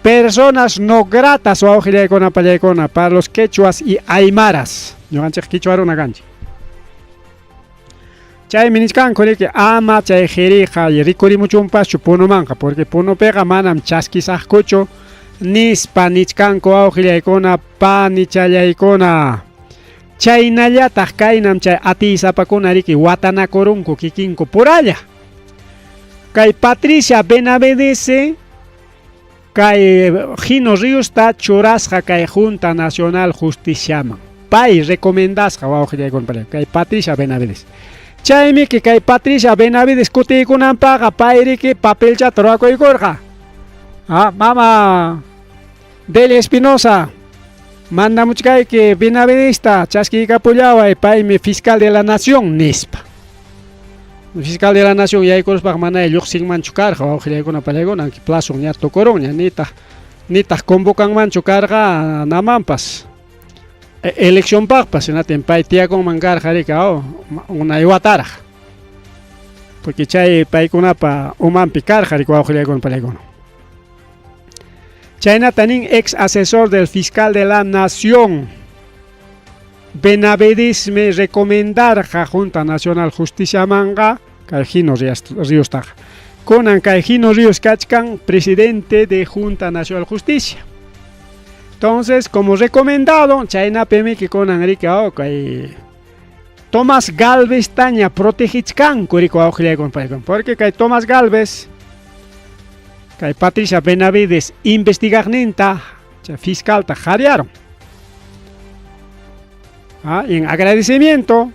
personas no gratas wawqillaykuna pallaykuna para los quechuas y aymaras ñuqanchik quichua runa kanchik. Chaymi nichkanku riki ama chay Jeriqa rikurimuchunpaschu Punumanqa porque Punupiqa manam chaskisaqkuchu nispa nichkanku wawqillaykuna panichallaykuna. Chaynallataq kaynam chay atiysapakuna riki watanakurunku kikinku puralla. Kay Patricia Benavides Kay Gino Ríosta churasqa kay Junta Nacional Justiciaman. Pay recomendasqa wawqillaykuna pallaykuna kay Patricia Benavides. Chaymiki kay Patricia Benavides kutiykunanpaqqa payriki papelchata ruwakuykurqa. Ah, mama Delia Espinosa, mandamuchkayki Benavidesta chaskiykapullaway, paymi fiscal de la nación nispa. Fiscal de la Nación yaykuruspaqa manaya lluqsinmanchu karqa wawqillaykuna pallaykuna aunque plazon ña tukurunña nitaq nitaq convocanmanchu karqa namanpas e, eleccionpaqpas hinatin pay tiyakunman karqa rika oh, unay wataraq porque chay paykunapa umanpi karqa rika wawqillaykuna pallaykuna chaynata nin ex asesor del fiscal de la nación Benavidesmi recomendarqa Junta Nacional Justiciamanqa kay Gino Ríostaqa. Kunan kay Gino Ríos kachkan presidente de Junta Nacional Justicia. Entonces, como recomendado, chaynapimi kunan riki oh, kay Tomás Galvez taña protegichkanku riki wawqillaykuna paykuna. Porque kay Tomás Galvez kay Patricia Benavides investigaqninta chay fiscalta qariaron. Ah, en agradecimiento,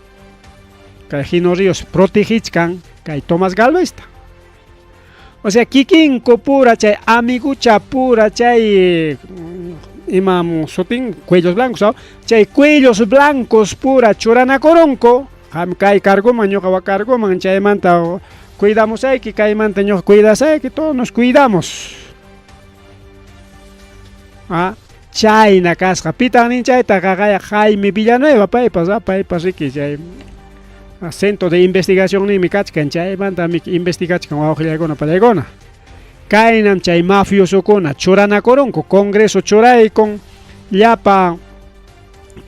kay Gino Ríos protegichkan kay Tomás Galvezta. O sea, kikinku pura chay amigucha pura chay imam sutin cuellos blancos, ¿no? Chay cuellos blancos pura churanakurunku, qam kay cargoman ñuqa wa cargoman chaymanta cuidamusayki, kaymanta ñuqa cuidasayki, todos nos cuidamos. Ah, chayna kasqa. Pitaq nin chayta qaqaya Jaime Villanueva paypas, ah, paypas riki chay centro de investigación ninmi kachkan, chaymanta investigachkan wawqillaykuna pallaykuna. Kaynam chay mafiosokuna churanakurunku, Congreso churaykun llapa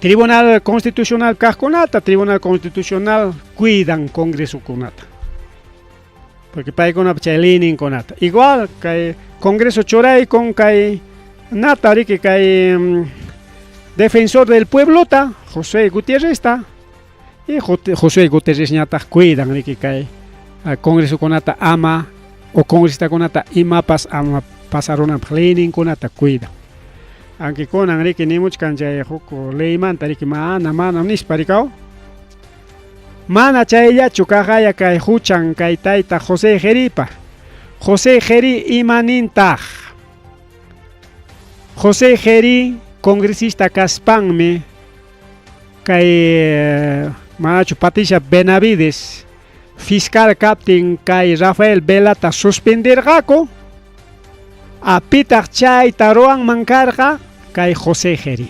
Tribunal Constitucional kaqkunata, Tribunal Constitucional cuidan Congresokunata. Porque paykunapa chay leyninkunata. Igual kay Congreso churaykun kay nata riki kay defensor del pueblota, José Gutierrezta, y José Gutierrezñataq cuidan riki kay Congresokunata ama o congresistakunata imapas ama pasarunanpaq leyninkunata cuidan. Aunque kunan riki nimuchkan chay huk leymanta riki mana mana nispa rikaw. Mana chayllachu kaqaya kay huchan kay tayta José Jeripa. José Jeri imanintaq. José Jeri congresista kaspanmi kay manachu Patricia Benavides fiscal kaptin kay Rafael Velata suspendirqaku. Apitaq chayta ruwanman karqa kay José Jeri.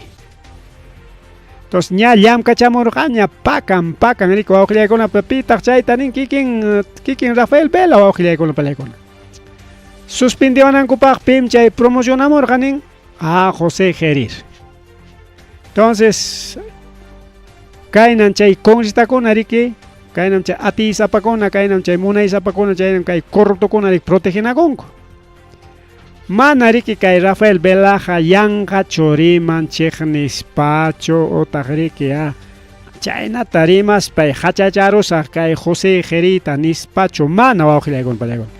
Entonces ña llamkachamurqaña pakan pakan riki wawqillaykuna pitaq chayta nin kikin kikin Rafael Vela wawqillaykuna pallaykuna. Suspendiwanankupaq pim chay promocionamurqa nin ah José Jerir. Entonces kaynan chay congresistakuna riki kaynam chay atiysapakuna kaynam chay munaysapakuna chaynam kay corruptokuna riki protegenakunku. Mana riki kay Rafael Velaja yanqa churiman chiqnispachu utaq riki ah chaynata rimaspay hachacharusaq kay José Jerita nispachu mana wawqillaykuna pallaykuna.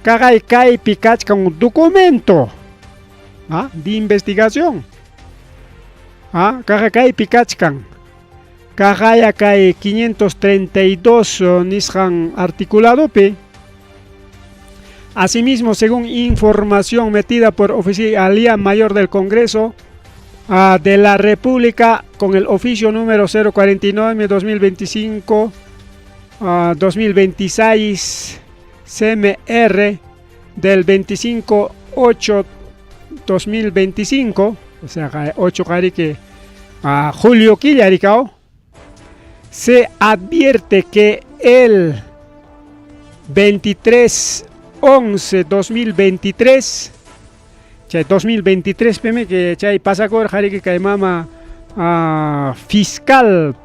Kaqay kaypi kachkan un documento ah, de investigación. Ah, kaqa kaypi kachkan. Kaqaya kay 532 nisqan articuladopi. Asimismo, según información metida por Oficialía Mayor del Congreso de la República con el oficio número 049 2025 2026 CMR del 25 8 2025, o sea, 8 que a julio quillaricao, se advierte que el 23 11 2023 chay 2023 peme que chay pasakor jariki kay mama fiscal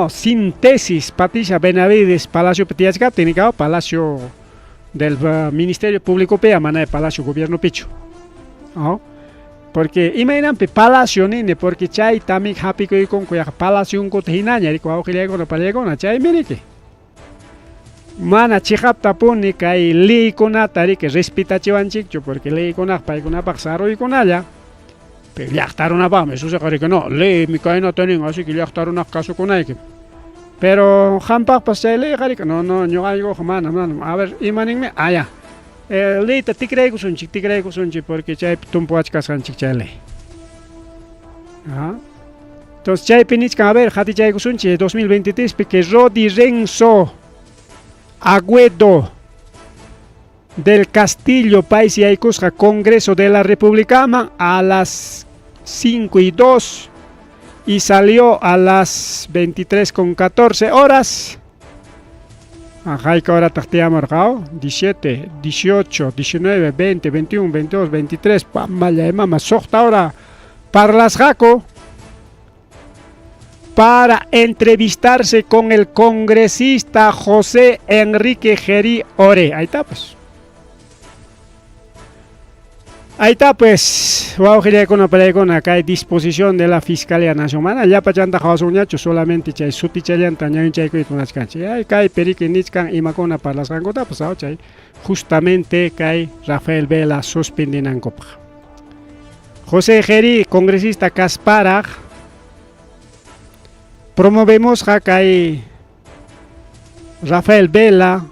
sintesis Patricia Benavides Palacio tiyachkaptin nikao Palacio del Ministerio Público pe mana Palacio Gobierno pichu. Porque imaynanpi Palacio nini porque chaytami hapikuykunku yaqa palacionkuta hinaña riki wawqillaykuna pallaykuna chaymi riki. Mana chiqaptapuni kay leykunata riki respetachiwanchikchu porque leykunaqa paykunapaq saruykunalla. Pero llaqta runapaqmi susiqa riki no, leymi kaynata nin, así que llaqta runaqa kasukunaykim. Pero qampaqpas chay leyqa riki no, no, ñuqaykuqa mana, mana. A ver, ima ninmi? Ah, ya. Eh, leyta tikraykusunchik, tikraykusunchik porque chaypi tumpuwachkasqanchik chay ley. Ah. Entonces chaypi nichkan, a ver, qatichaykusunchik 2023 pi que Rodi Renzo Agüedo del Castillo paysi yaykusqa Congreso de la Repúblicaman a las 5 y 2 y salió a las 23 con 14 horas. Hayka horataq tiyamurqa? 17, 18, 19, 20, 21, 22, 23, pamalla mama, suqta hora parlasqaku para entrevistarse con el congresista José Enrique Gerí Ore. Ahí está pues. Ahí está pues, wawqillaykuna palaykuna kay disposición de la Fiscalía Nacional, llapachanta qawasunñachu solamente chay sutichallanta ñawinchaykuyta munachkanchik. Ay, kay periki nichkan imakuna parlasqankutapas, chay justamente kay Rafael Vela suspendinankupaq. José Gerí, congresista kasparaq, promovemos kay Rafael Vela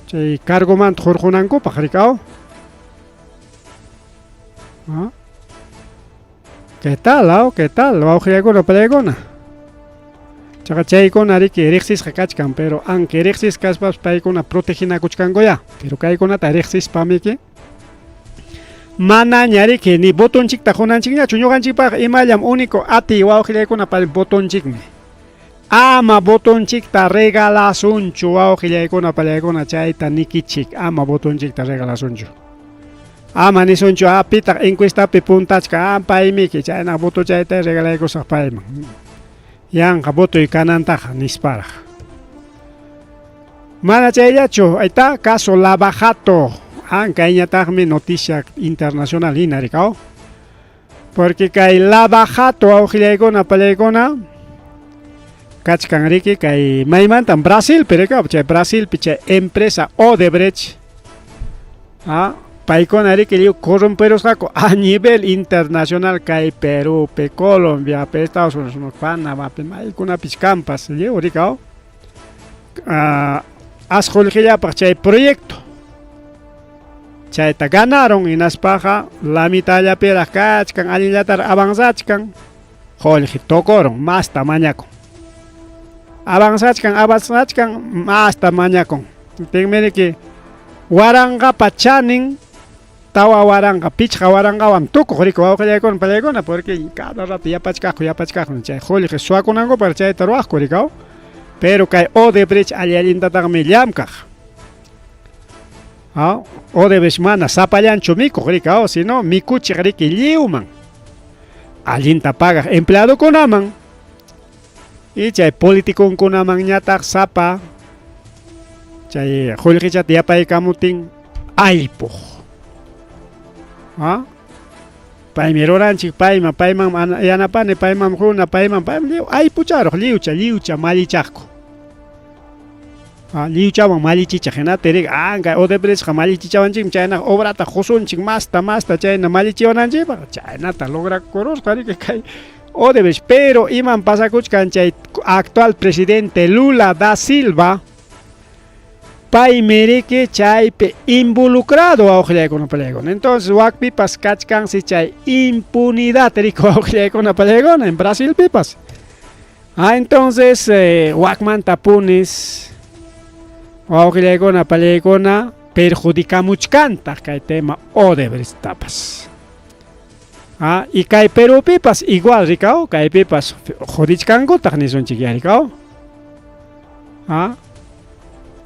chay cargomanta hurqunankupaq rikaw. ¿Ah? ¿Qué tal, ah? ¿Qué tal? Wawqillaykuna palaykuna. Chaqa chaykuna riki riqsisqa kachkan, pero aunque riqsisqa kaspapas paykuna proteginakuchkanku ya. Pero kaykunata riqsispamiki manaña riki ni botonchikta qunanchikñachu ñuqanchikpaq imallam único atiy wawqillaykuna pay botonchikmi. Ama botonchikta regalasunchu wawqillaykuna palaykuna chayta nikichik, ama botonchikta regalasunchu. Ama nisunchu, ah, pitaq encuestapi puntachka, ah, paymiki, chayna voto chayta regalaykusaq payman. Yanqa votoy kanantaqa nisparaq. Mana chayllachu, ahí está, caso Lava Jato. Ah, kayñataqmi noticia internacional hina rikaw. Porque kay Lava Jato wawqillaykuna palaykuna kachkan riki kay maymantan Brasil, pero chay Brasilpi chay empresa Odebrecht, ah, paykuna riki lliw corromperusqaku a nivel internacional kay Perúpi, Colombiapi, Estados Unidos, Panamapi, maykunapis kanpas lliw rikaw. Ah, as qullqillapaq chay proyecto. Chayta ganaron hinaspaqa la mitadllapiraq kachkan, allinllataraq avanzachkan, qullqi tukurun, masta mañakun. Avanzachkan, avanzachkan, masta mañakun. Tinmiriki waranqapa chanin tawa waranqa, pichqa waranqawan tukuq riki wawqillaykuna palaykuna porque cada rato yapachkaqku, yapachkaqku chay qullqi suwakunankupaq chayta ruwaqku rikaw. Pero kay Odebrecht alli allintataqmi llamkaq. Ah, Odebrecht mana sapallanchu mikuq rikaw, sino mikuchiq riki lliwman. Allinta pagaq empleadokunaman. Y chay politiconkunamanñataq sapa chay qullqichata yapaykamutin aypuq. Ah? Paymi ruranchik, payman, payman yanapani, payman runa, payman, payman lliw aypucharuq, lliwcha, lliwcha mallichaqku. Ah, lliwchawan mallichichaq hinata riki, ah, kay Odebrechtqa mallichichawanchikmi chaynaqa obrata qusunchik masta, masta chayna mallichiwananchikpaq, chaynata lograkurusqa riki kay Odebrecht. Pero iman pasakuchkan chay actual presidente Lula da Silva, paymi riki chaypi involucrado wawqillaykuna palaykuna. Entonces wakpipas kachkansi chay impunidad riki wawqillaykuna palaykuna en Brasilpipas. Ah, entonces wakmanta punis wawqillaykuna palaykuna perjudicamuchkantaq kay tema Odebrecht-tapas. Ah, y kay Perúpipas igual rikaw, kaypipas jodichkankutaq nisunchik ya rikaw. Ah,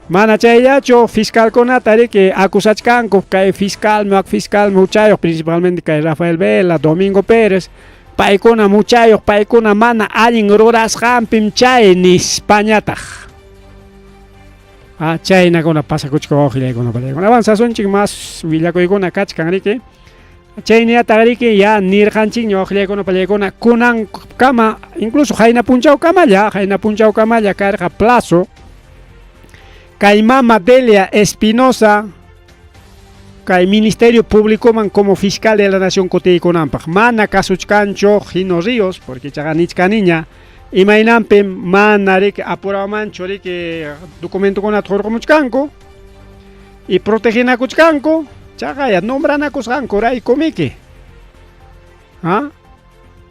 mana chayllachu fiscalkunata riki acusachkanku kay fiscal, wak fiscal muchayuq, principalmente kay Rafael Vela, Domingo Pérez, paykuna muchayuq, paykuna mana allin rurasqanpim chay nispañataq. Ah, chaynakuna pasakuchka wawqillaykuna palaykuna. Avanzasunchik mas willakuykuna kachkan riki. Chayniyataq riki ya nirqanchikña wawqillaykuna palaykuna kunankama, incluso qayna punchawkamalla, qayna punchawkamalla karqa plazo. Kay mama Delia Espinosa kay Ministerio Públicoman como fiscal de la Nación kutiykunanpaq mana kasuchkanchu Gino Ríos, porque chaqa nichkaniña imaynanpim mana riki apuramanchu riki documentokunata hurqumuchkanku y proteginakuchkanku chaqaya nombranakusqankuraykumiki. ¿Ah?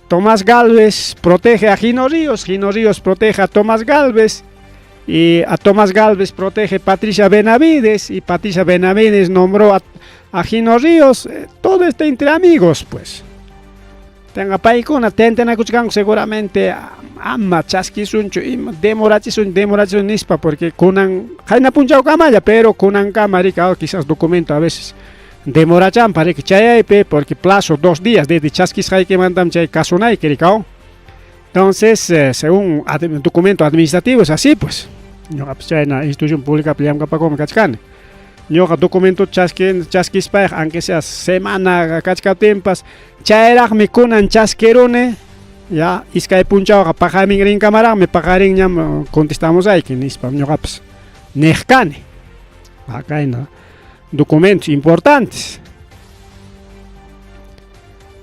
Tomás Gálvez protege a Gino Ríos, Gino Ríos protege a Tomás Gálvez y a Tomás Gálvez protege Patricia Benavides y Patricia Benavides nombró a Gino Ríos, todo está entre amigos, pues. Tenga paykuna tentenakuchkanku seguramente ama chaskisunchu ima demorachisun demorachisun nispa porque kunan qayna punchawkamalla pero kunankama riki quizás documento a veces demorachanpa riki chayaypi porque plazo 2 días desde chaskisqaykimantam chay kasunayki riki. Entonces, según documento administrativo es así, pues. Ñuqapas chayna institución pública llamkapakumi kachkani. Ñuqa documento chaskispayqa aunque sea semana kachkaptinpas chayraqmi kunan chaskiruni ya iskay punchawqa paqarin rinkamaraqmi paqarinñam contestamusayki nispa ñuqapas niq kani. Kayna documentos importantes.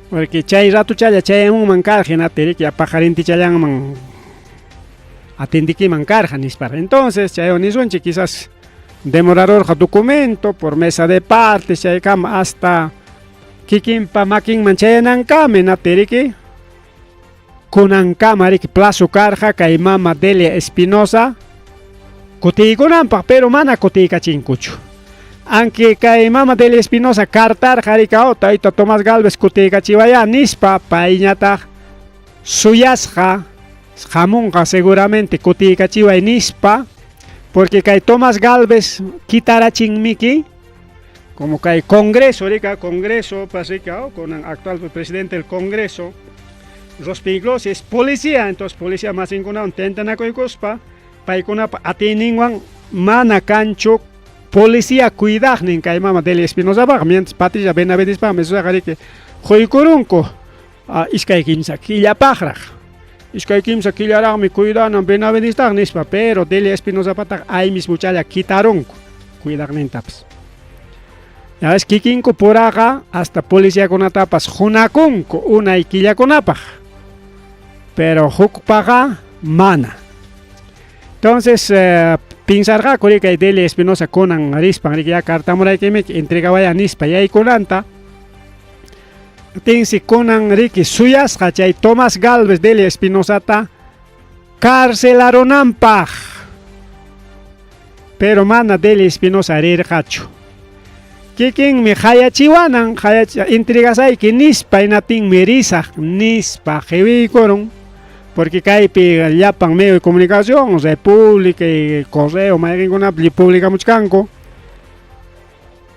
Porque chay ratuchalla chayamunman karqa hinaptin riki paqarintichallanman atendikiman karqa nispa. Entonces chaywan nisunchik quizás demorarurqa documento por mesa de partes chaykama hasta kikinpa makinman chayanankama hinaptin riki kunankama riki plazo karqa kay mama Delia Espinosa kutiykunanpaq pero mana kutiykachinkuchu. Aunque kay mama Delia Espinosa cartarqa riki tayta Tomás Gálvez kutiykachiwaya nispa payñataq suyasqa hamunqa seguramente kutiykachiway nispa porque kay Tomás Gálvez kitarachinmiki como kay Congreso rika Congreso pasika con el actual presidente del Congreso Rospin es policía, entonces policía masinkunawan tentanakuykuspa paykunapa atiyninwan mana kanchu policía cuidaqnin kay mama Delia Espinosapaq mientras Patricia Benavidespaqmi suyaqa riki quykurunku iskay kimsa killapaqraq iskay kimsa killaraqmi cuidanan Benavidestaq nispa pero Delia Espinosapataq ahí mismo challa quitarunku cuidaqnintapas. Ya ves kikinku puraqa hasta policiakunatapas hunakunku unay killakunapaq pero hukpaqa mana. Entonces pinsarqaku riki kay Delia Espinosa kunan rispan riki ya cartamuraykimiki entregawaya nispa yaykunanta tinsi kunan riki suyasqa chay Tomás Gálvez Delia Espinosata carcelarunanpaq pero mana Delia Espinosa rirqachu. Kikinmi hayachiwanan entregasayki nispa hinaptinmi risaq nispa qiwiykurun porque kaypi llapan medio de comunicación República y Correo mayqinkunapi publicamuchkanku.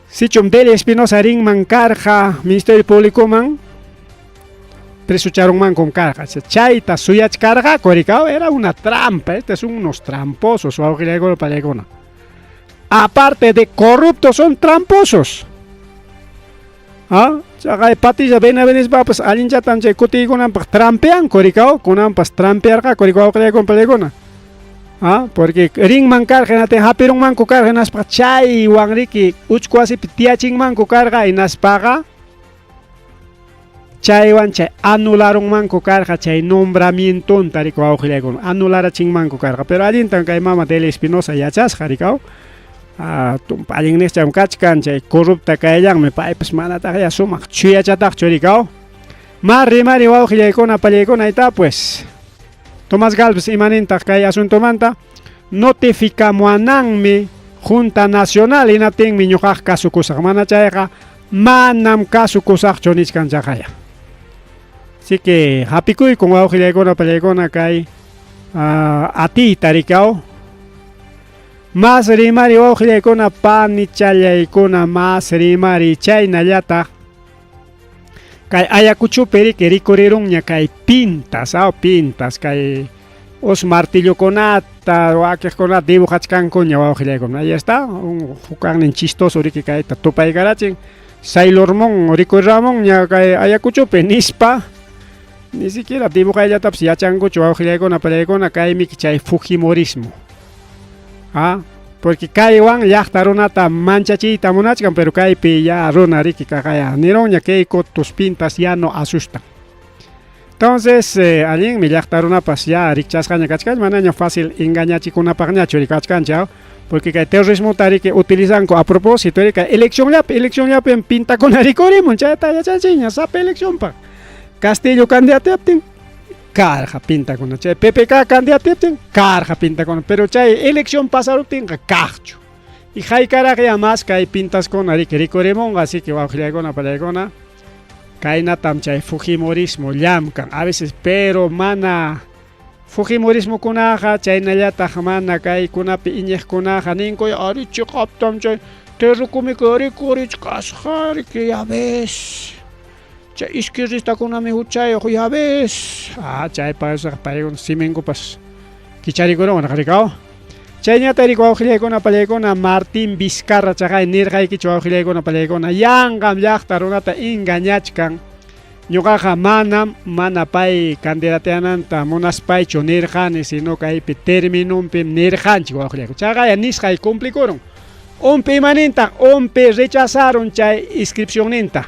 Sichum Delia Espinosa rinman karqa Ministerio Públicoman presucharunmankum karqa chayta suyachkarqaku rika era una trampa, estos son unos tramposos wawqillaykuna pallaykuna. Aparte de corruptos son tramposos. ¿Ah? Chaqay Patricia Benavidespapas allinchatam chay kutiykunanpaq trampeanku rika kunanpas trampearqaku rika wawqillaykuna pallaykuna. ¿Ah? Porque rinman karqa hinaptin hapirunmanku karqa hinaspa chaywan riki uchku wasipi tiyachinmanku karqa hinaspaqa chaywan chay anularunmanku karqa chay nombramientonta riki wawqillaykuna anularachinmanku karqa pero allintan kay mama Delia Espinosa yachasqa rika tumpa allinniqcham kachkan chay corrupta kayllanmi paypas manataq ya sumaq chuyachataqchu rika ma rimari wawqillaykuna pallaykuna ayta pues Tomás Gálvez imanintaq kay asuntomanta notificamuananmi Junta Nacional hinaptinmi ñuqaq kasukusaq mana chayqa manam kasukusaqchu nichkan chaqaya. Así que hapikuykun wawqillaykuna pallaykuna kay atiyta rikaw. Mas rimari wawqillaykuna panichallaykuna mas rimari chaynallataq kay Ayacuchopi riki rikurirunña kay pintas, pintas kay os martillokunata wakiqkunata dibujachkankuña wawqillaykuna. Ahí está, un hukaqnin chistoso riki kayta tupaykarachin Sailor Moon rikuriramunña kay Ayacuchopi nispa ni siquiera dibujayllatapas yachankuchu wawqillaykuna pallaykuna kaymi chay fujimorismo. ¿Ah? Porque kaywan llaqta runata manchachiyta munachkan, pero kaypi ya runa riki kaqaya nirunña Keiko tus pintas ya no asustan. Entonces, eh, allinmi llaqta runapas ya rikchasqaña kachkan, manaña fácil engañachikunapaqñachu rikachkanchik, porque kay terrorismota riki utilizanku a propósito, riki eleccionllapi, eleccionllapim pintakuna rikurimun, chayta yachanchikña sapa eleccionpaq. Castillo candidateaptin karqa pintakuna, chay PPK candidateaptin karqa pintakuna, pero chay elección pasaruptinqa kaqchu. Y haykaraqya más kay pintaskuna riki rikurimunqa, así que wawqillaykuna pallaykuna, kaynatam chay fujimorismo llamkan a veces, pero mana fujimorismokunaqa chaynallataq mana kaykunapi iñiqkunaqa ninku, ari chiqaptam chay terrukumikuy rikurichkasqa riki ya ves. Chay izquierdistakunami huchayuq ya ves. Ah, chaypaq paykuna siminkupas kicharikurunraq rikaw. Chayñata riku wawqillaykuna pallaykuna Martín Vizcarra chaqay nirqaykichu wawqillaykuna pallaykuna yanqam llaqta runata engañachkan. Ñuqaqa manam mana pay candidateananta munaspaychu nirqani, sino kaypi terminunpim nirqanchik wawqillaykuna. Chaqaya nisqay cumplikurun. Umpi imanintaq umpi rechazaron chay inscripcionninta.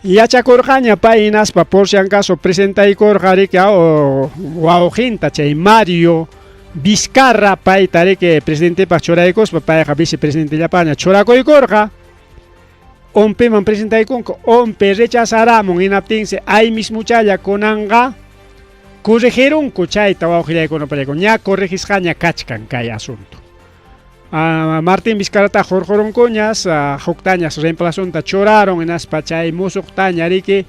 Yachakurqaña pay hinaspa por si acaso presentaykurqa riki wawqinta chay Mario Vizcarra payta riki presidentepaq churaykuspa payqa vicepresidentellapaña churakuykurqa. Umpiman presentaykunku, umpi rechazaramun hinaptinsi ay mismuchalla kunanqa corregirunku chayta wawqillaykuna pallaykuna ña corregisqaña kachkan kay asunto. Martín Vizcarrata hurqurunkuñas, huktañas reemplazonta churaron hinaspa chay musuqtaña riki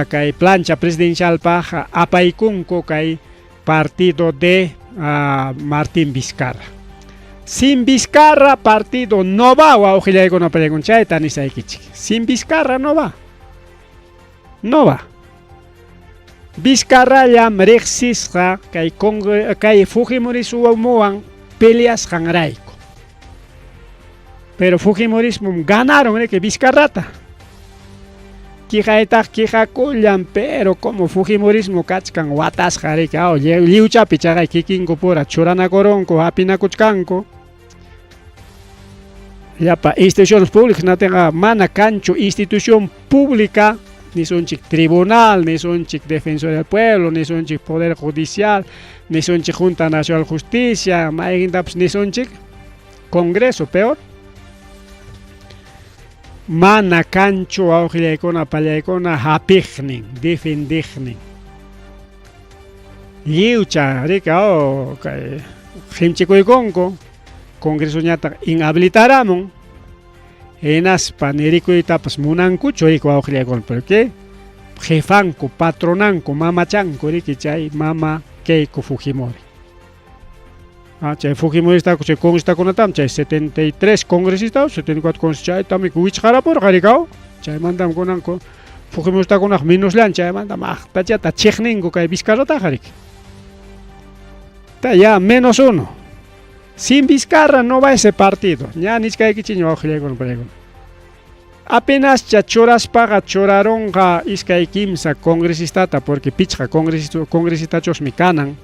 kay plancha presidencialpaq apaykunku kay partido de Martín Vizcarra. Sin Vizcarra partido no va, wawqillaykuna pallaykuna chayta nisaykichik. Sin Vizcarra no va. No va. Vizcarrallam riqsisqa kay kay Fujimorismowan peleasqanrayku. Pero Fujimorismom ganaron riki Vizcarrata. Quejaytaq quejakullan, pero como Fujimorismo kachkan watasqa riki aw lliwchapi chaqay kikinku pura churanakurunku hapinakuchkanku. Llapa instituciones públicas natinqa mana kanchu institución pública nisunchik tribunal, nisunchik defensor del pueblo, nisunchik poder judicial, nisunchik Junta Nacional Justicia, mayqintapas nisunchik Congreso, peor. Mana kanchu wawqillaykuna pallaykuna hapiqnin, defendiqnin. Lliwcha riki aw kay qimchikuykunku, Congresoñataq inhabilitaramun. Hinaspa nirikuytapas munankuchu riki wawqillaykuna, porque jefanku, patronanku, mamachanku riki chay mama Keiko Fujimori. Ah, chay Fujimoristaku chay congresistakunatam chay 73 congresista 74 congresista chaytam wichqarapurqa rikaw. Chaymantam kunanku Fujimoristakunaq menosllan chaymanta maqtachata chiqninku kay Vizcarrataqa riki. Ta ya menos uno. Sin Vizcarra no va ese partido. Ña nichkaykichikña wawqillaykuna pallaykuna. Apenascha churaspaqa churarunqa iskay kimsa congresistata porque pichqa congresistachusmi kanan.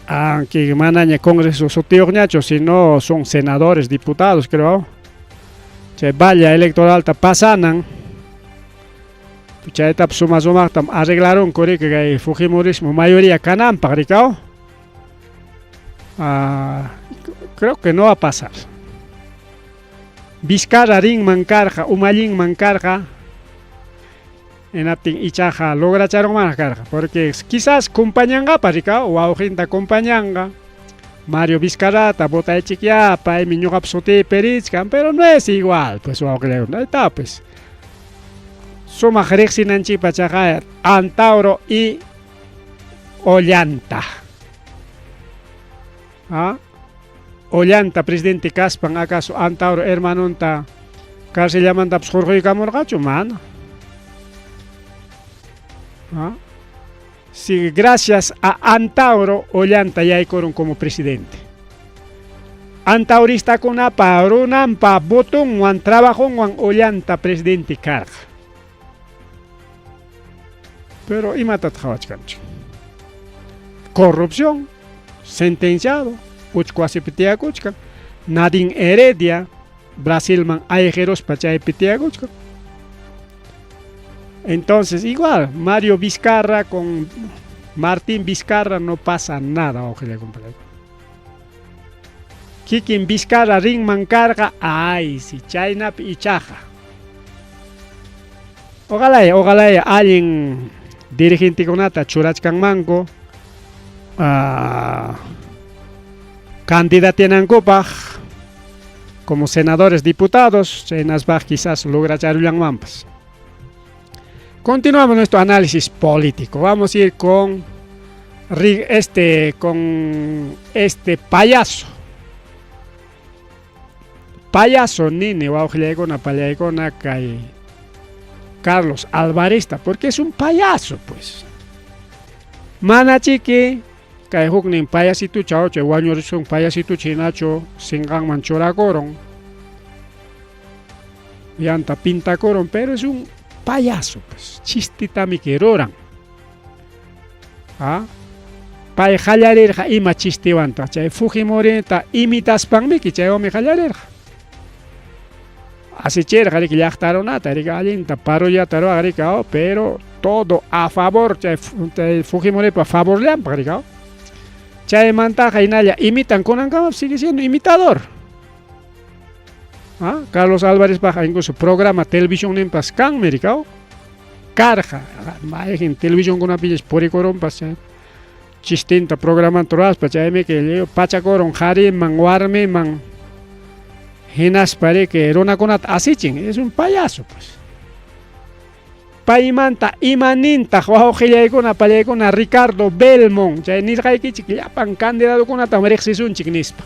Aunque manaña congreso sutiyuqñachu, sino son senadores, diputados, creo. Chay valla electoralta pasanan. Chaytapas suma sumaqtam arreglarunku riki kay Fujimorismo mayoría kananpaq rikaw. Creo que no va a pasar. Vizcarra rinman karqa, umallinman karqa, hinaptin ichaqa logracharunmanraq karqa, porque quizás compañanqapas rikaw, wawqinta compañanqa. Mario Vizcarrata votaychikyá, paymi ñuqapa sutiypi richkan, pero no es igual, pues wawqillaykuna, ahí está pues. Sumaq riqsinanchikpa chaqa Antauro y Ollanta. ¿Ah? Ollanta presidente kaspan acaso Antauro hermanonta carcellamantapas hurquykamurqachu? Mana. ¿Ah? Si gracias a Antauro Ollanta yaykurun como presidente. Antauristakunapa runanpa votonwan trabajonwan Ollanta presidente karqa. Pero imatataq qhawachkanchik? Corrupción, sentenciado. Uchku wasipi tiyakuchkan. Nadine Heredia Brasilman ayqiruspa chaypi tiyakuchkan. Entonces, igual, Mario Vizcarra con Martín Vizcarra no pasa nada, ojalá compadre. Kikin Vizcarra rinman karqa, ay, si chaynapi ichaqa. Ojalá, ojalá allin dirigentekunata churachkanmanku candidateanankupaq como senadores, diputados, chaynaspaq quizás logracharullanmanpas. Continuamos nuestro análisis político. Vamos a ir con este payaso. Payaso nini wawqillaykuna pallaykuna kay Carlos Alvarezta, porque es un payaso, pues. Manachiki kay huknin payasitucha chay wañurisun payasitucha hinachu sinqanman churakurun. Llanta pintakurun, pero es un payaso, pues. Chistitami que ruran. ¿Ah? Pay qallarirqa ima chistiwantaq chay Fujimorita imitaspanmiki chaywanmi qallarirqa. Asichirqa riki llaqta runata riki allinta parollata ruwaq riki, oh, pero todo a favor chay Fujimoripa favorllanpaq riki, oh. Chaymantaqa hinalla imitan kunankama sigue siendo imitador. ¿Ah? Carlos Álvarezpaq incluso programa televisión ninpas kanmi riki, oh. Karqa, mayqin televisionkunapillas purikurunpas chay chistinta programanta ruwaspa chaymi que pachakurun qhariman warmiman hinaspa riki runakunata asichin, es un payaso, pues. Paymanta imanintaq wawqillaykuna pallaykuna Ricardo Belmont, chay nirqaykichik llapan candidatokunatam riqsisunchik nispa.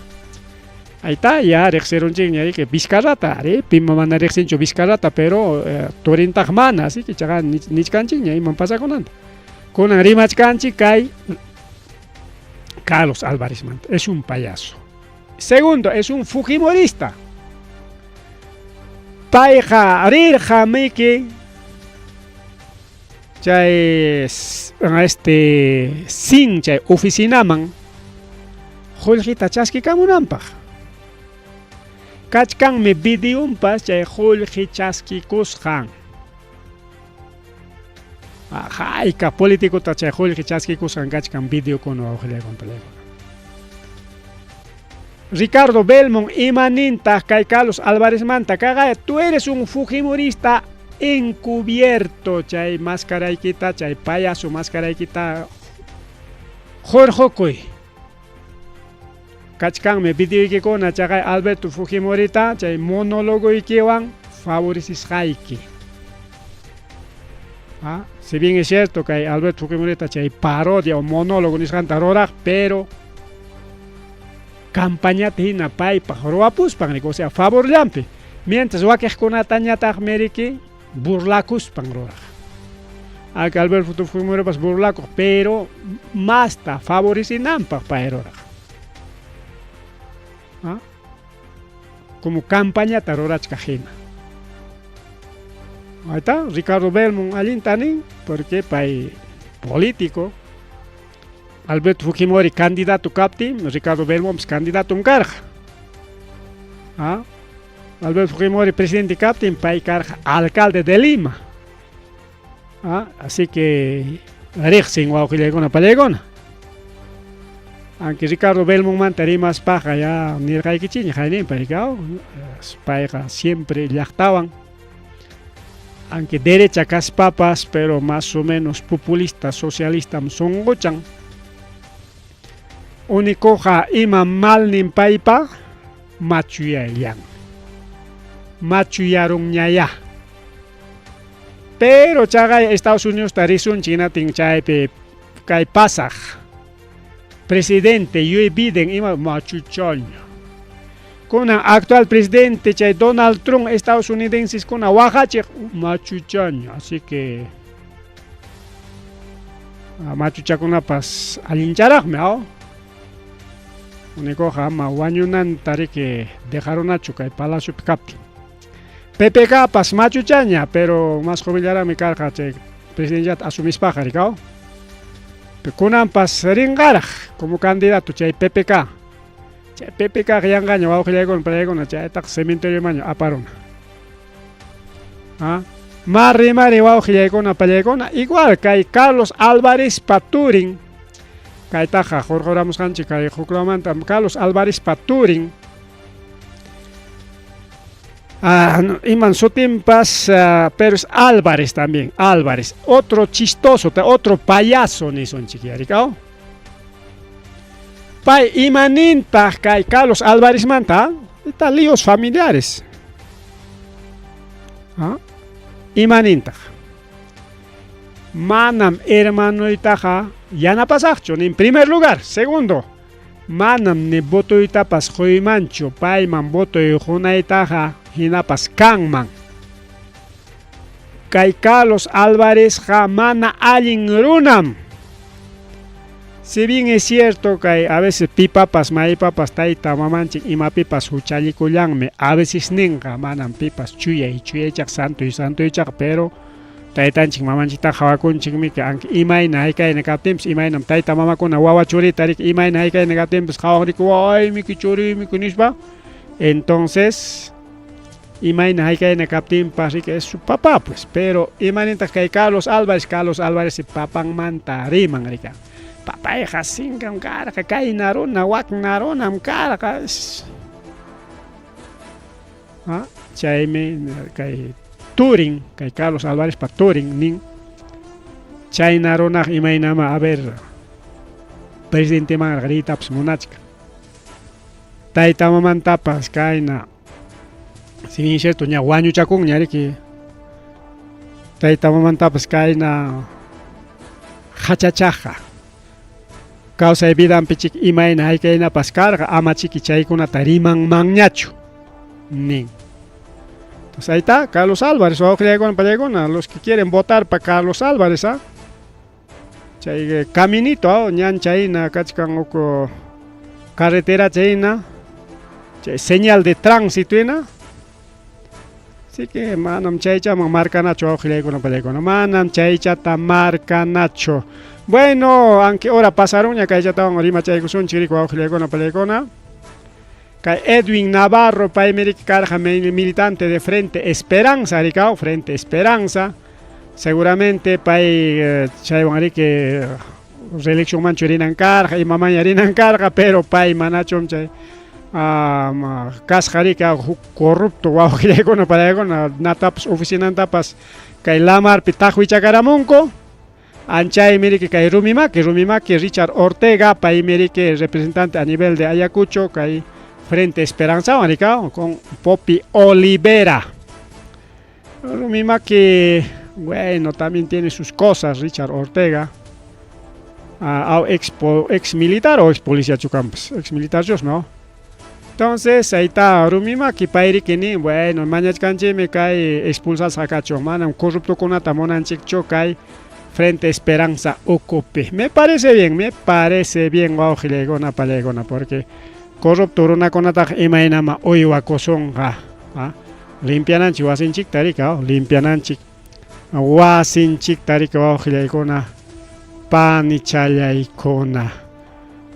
Ahí está, ya riqsirunchikña riki Vizcarrata, ari pima mana riqsinchu Vizcarrata, pero turintaq mana, así que chaqa nichkanchikña iman pasakunanta. Kunan rimachkanchik kay Carlos Álvarez manta, es un payaso. Segundo, es un fujimorista. Payqa rirqa miki chay sin chay oficinaman qullqita chaskikamunanpaq. Kachkanmi videonpas chay qullqi chaskikusqan. Hayka políticota chay qullqi chaskikusqan kachkan videokuna wawqillaykuna pallaykuna. Ricardo Belmont imanintaq kay Carlos Álvarezmanta kaqa, tú eres un fujimorista encubierto, chay mascaraykita, chay payaso mascaraykita hurqukuy. Kachkanmi videoykikuna chaqay Alberto Fujimorita chay monólogoykiwan favorecisqayki. Ah, si bien es cierto que Alberto Fujimorita chay parodia o monólogo nisqanta ruraq, pero campañata hina paypaq ruwapuspan, o sea, favorllanpi. Mientras wakiqkunatañataqmi riki burlakuspan ruraq. Aunque Alberto Fujimoripas burlakuq, pero masta favorecinanpaq pay ruraq. ¿Ah? Como campañata rurachkaq hina. Ahí está, Ricardo Belmont allinta nin, porque pay político. Alberto Fujimori candidato kaptin, Ricardo Belmont candidato karqa. ¿Ah? Alberto Fujimori presidente kaptin, pay karqa alcalde de Lima. ¿Ah? Así que riqsin wawqillaykuna pallaykuna. Aunque Ricardo Belmont manta rimaspaqa ya nirqaykichikña hayninpa rikaw, payqa siempre llaqtawan. Aunque derecha kaspapas, pero más o menos populista, socialista sunquchan. Únicoqa ima malnin paypa machuyayllan. Machuyarunñaya. Pero chaqay Estados Unidos tarisunchik hinatin chaypi kay pasaq presidente Joe Biden ima machuchaña. Kunan actual presidente chay Donald Trump estadounidenses kuna waqachiq machuchaña, así que machuchakunapas allincharaqmi, aw. Únicoqa ama wañunanta riki dejarunachu kay palaciopi kaptin. PPK pas machuchaña, pero más jovenllaraqmi karqa chay presidente asumispaqa rikaw. Kunanpas rinqaraq como candidato chay PPK. Chay PPKqa yanqaña wawqillaykuna pallaykuna chaytaqa cementeriomanña aparuna. ¿Ah? Mari mari wawqillaykuna pallaykuna igual kay Carlos Álvarez Paturin kaytaqa hurquramusqanchik kay huklawmanta Carlos Álvarez Paturin Ah, iman sutinpas, ah, pero es Álvarez también, Álvarez. Otro chistoso, otro payaso nisunchik yarikao. Pay imanintaq kay Carlos Álvarezmanta? Está líos familiares. ¿Ah? Imanintaq? Manam hermanoytaqa yanapasaqchu, ni en primer lugar. Segundo, manam ni votoytapas quymanchu, payman votoy qunaytaqa hinapas kanman. Kay Carlos Álvarezqa mana allin runam. Si bien es cierto que a veces pipapas, maypapas, tayta mamanchik imapipas huchallikullanmi, a veces ninqa manam pipas chuyay chuyaychaq santoy santoychaq, pero taytanchik mamanchiktaqa qawakunchikmi aunque imayna haykayna kaptinpas, imaynam tayta mamakuna wawa churita riki imayna haykayna kaptinpas qhawanriku wawaymiki churiymiki nispa, entonces imayna haykayna kaptinpas riki es su papá pues, pero imanintaq kay Carlos Álvarez, Carlos Álvarez papanmanta riman rika. Papayqa sinkam karqa, kayna runa, wakna runam karqa. Ah, chaymi kay Turin, kay Carlos Álvarez pa Turin nin chayna runaq imaynama a ver presidenteman riytapas munachkan. Tayta mamantapas kayna si bien cierto ña wañuchakunña riki tayta mamantapas kayna hachachaqa kawsay vidanpi chik imayna haykaynapas karqa ama chiki chaykunata rimanmanñachu nin. Entonces ahí está Carlos Álvarez, wawqillaykuna pallaykuna, los que quieren votar pa Carlos Álvarez, ¿ah? Chay caminito, ¿ah? Ñan chayna kachkan uku carretera chayna, chay señal de tránsito hina. Así que manam chaychaman marcanachu wawqillaykuna pallaykuna, manam chaychata marcanachu. Bueno, aunque hora pasaron kaychatawan rimachaykusunchik riki wawqillaykuna pallaykuna. Kay Edwin Navarro, paymi riki karqa militante de Frente Esperanza, rikao, Frente Esperanza. Seguramente pay chaywan riki reelección manchu rinan karqa, imamaña rinan karqa, pero pay manachum chay kasqa riki huk corrupto wawqillaykuna pallaykuna natapas oficinantapas kay lamarpi taqwichakaramunku. Anchaymi riki kay Rumimaki, Rumimaki Richard Ortega, paymi riki representante a nivel de Ayacucho, kay Frente Esperanza, rikao, con Popi Olivera. Rumimaki, bueno, también tiene sus cosas, Richard Ortega. Ex militar o ex policía chukampas, ex militar ¿no? Entonces, ahí está Rumimaki, payriki nin, bueno, mañachkanchikmi kay expulsasqa kachun, manam corruptokunata munanchikchu kay Frente Esperanza ukupi. Me parece bien, wawqillaykuna pallaykuna, porque corrupto runakunataqa imaynama uywakusunqa, ¿ah? Limpiananchik wasinchikta rika, limpiananchik wasinchikta rika wawqillaykuna panichallaykuna.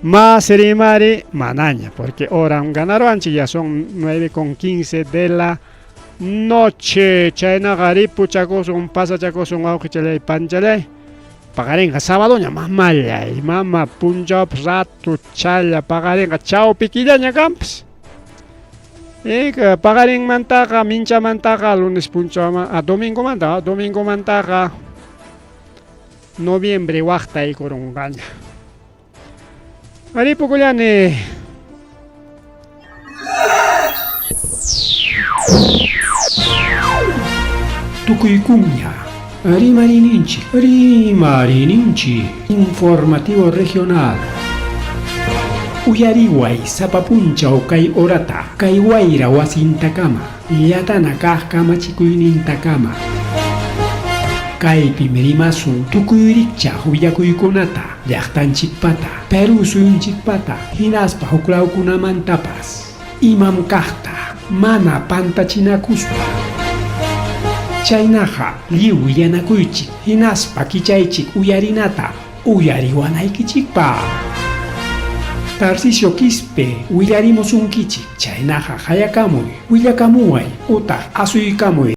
Más rimari manaña, porque ahora ganaruanchik, ya son 9:15 de la noche. Chaynaqa ripuchakusun, pasachakusun wawqichalay panchalay. Paqarinqa sábadoña mamallay, mama punchawpas ratu challa paqarinqa chawpi killaña kanpas. Paqarinmantaqa minchamantaqa lunes punchawman, domingomanta, domingomantaqa noviembre waqtaykurunqaña. Ripukullani. Tukuykuña, Rimarininchik, Rimarininchik, informativo regional. Uyariway sapa punchaw kay horata, kay wayra wasintakama, llatana kaq kamachikuynintakama. Kaypim rimasun tukuy rikchaq willakuykunata, llaqtanchikpata, Perú suyunchikpata, hinaspa huklawkunamantapas. Imam kaqta, mana pantachinakuspa. Chaynaqa lliw willanakuychik, hinaspa kichaychik uyarinata, uyariwanaykichikpaq. Tarcisio Quispe willarimusunkichik, chaynaqa qayakamuy, willakamuway utaq asuykamuy.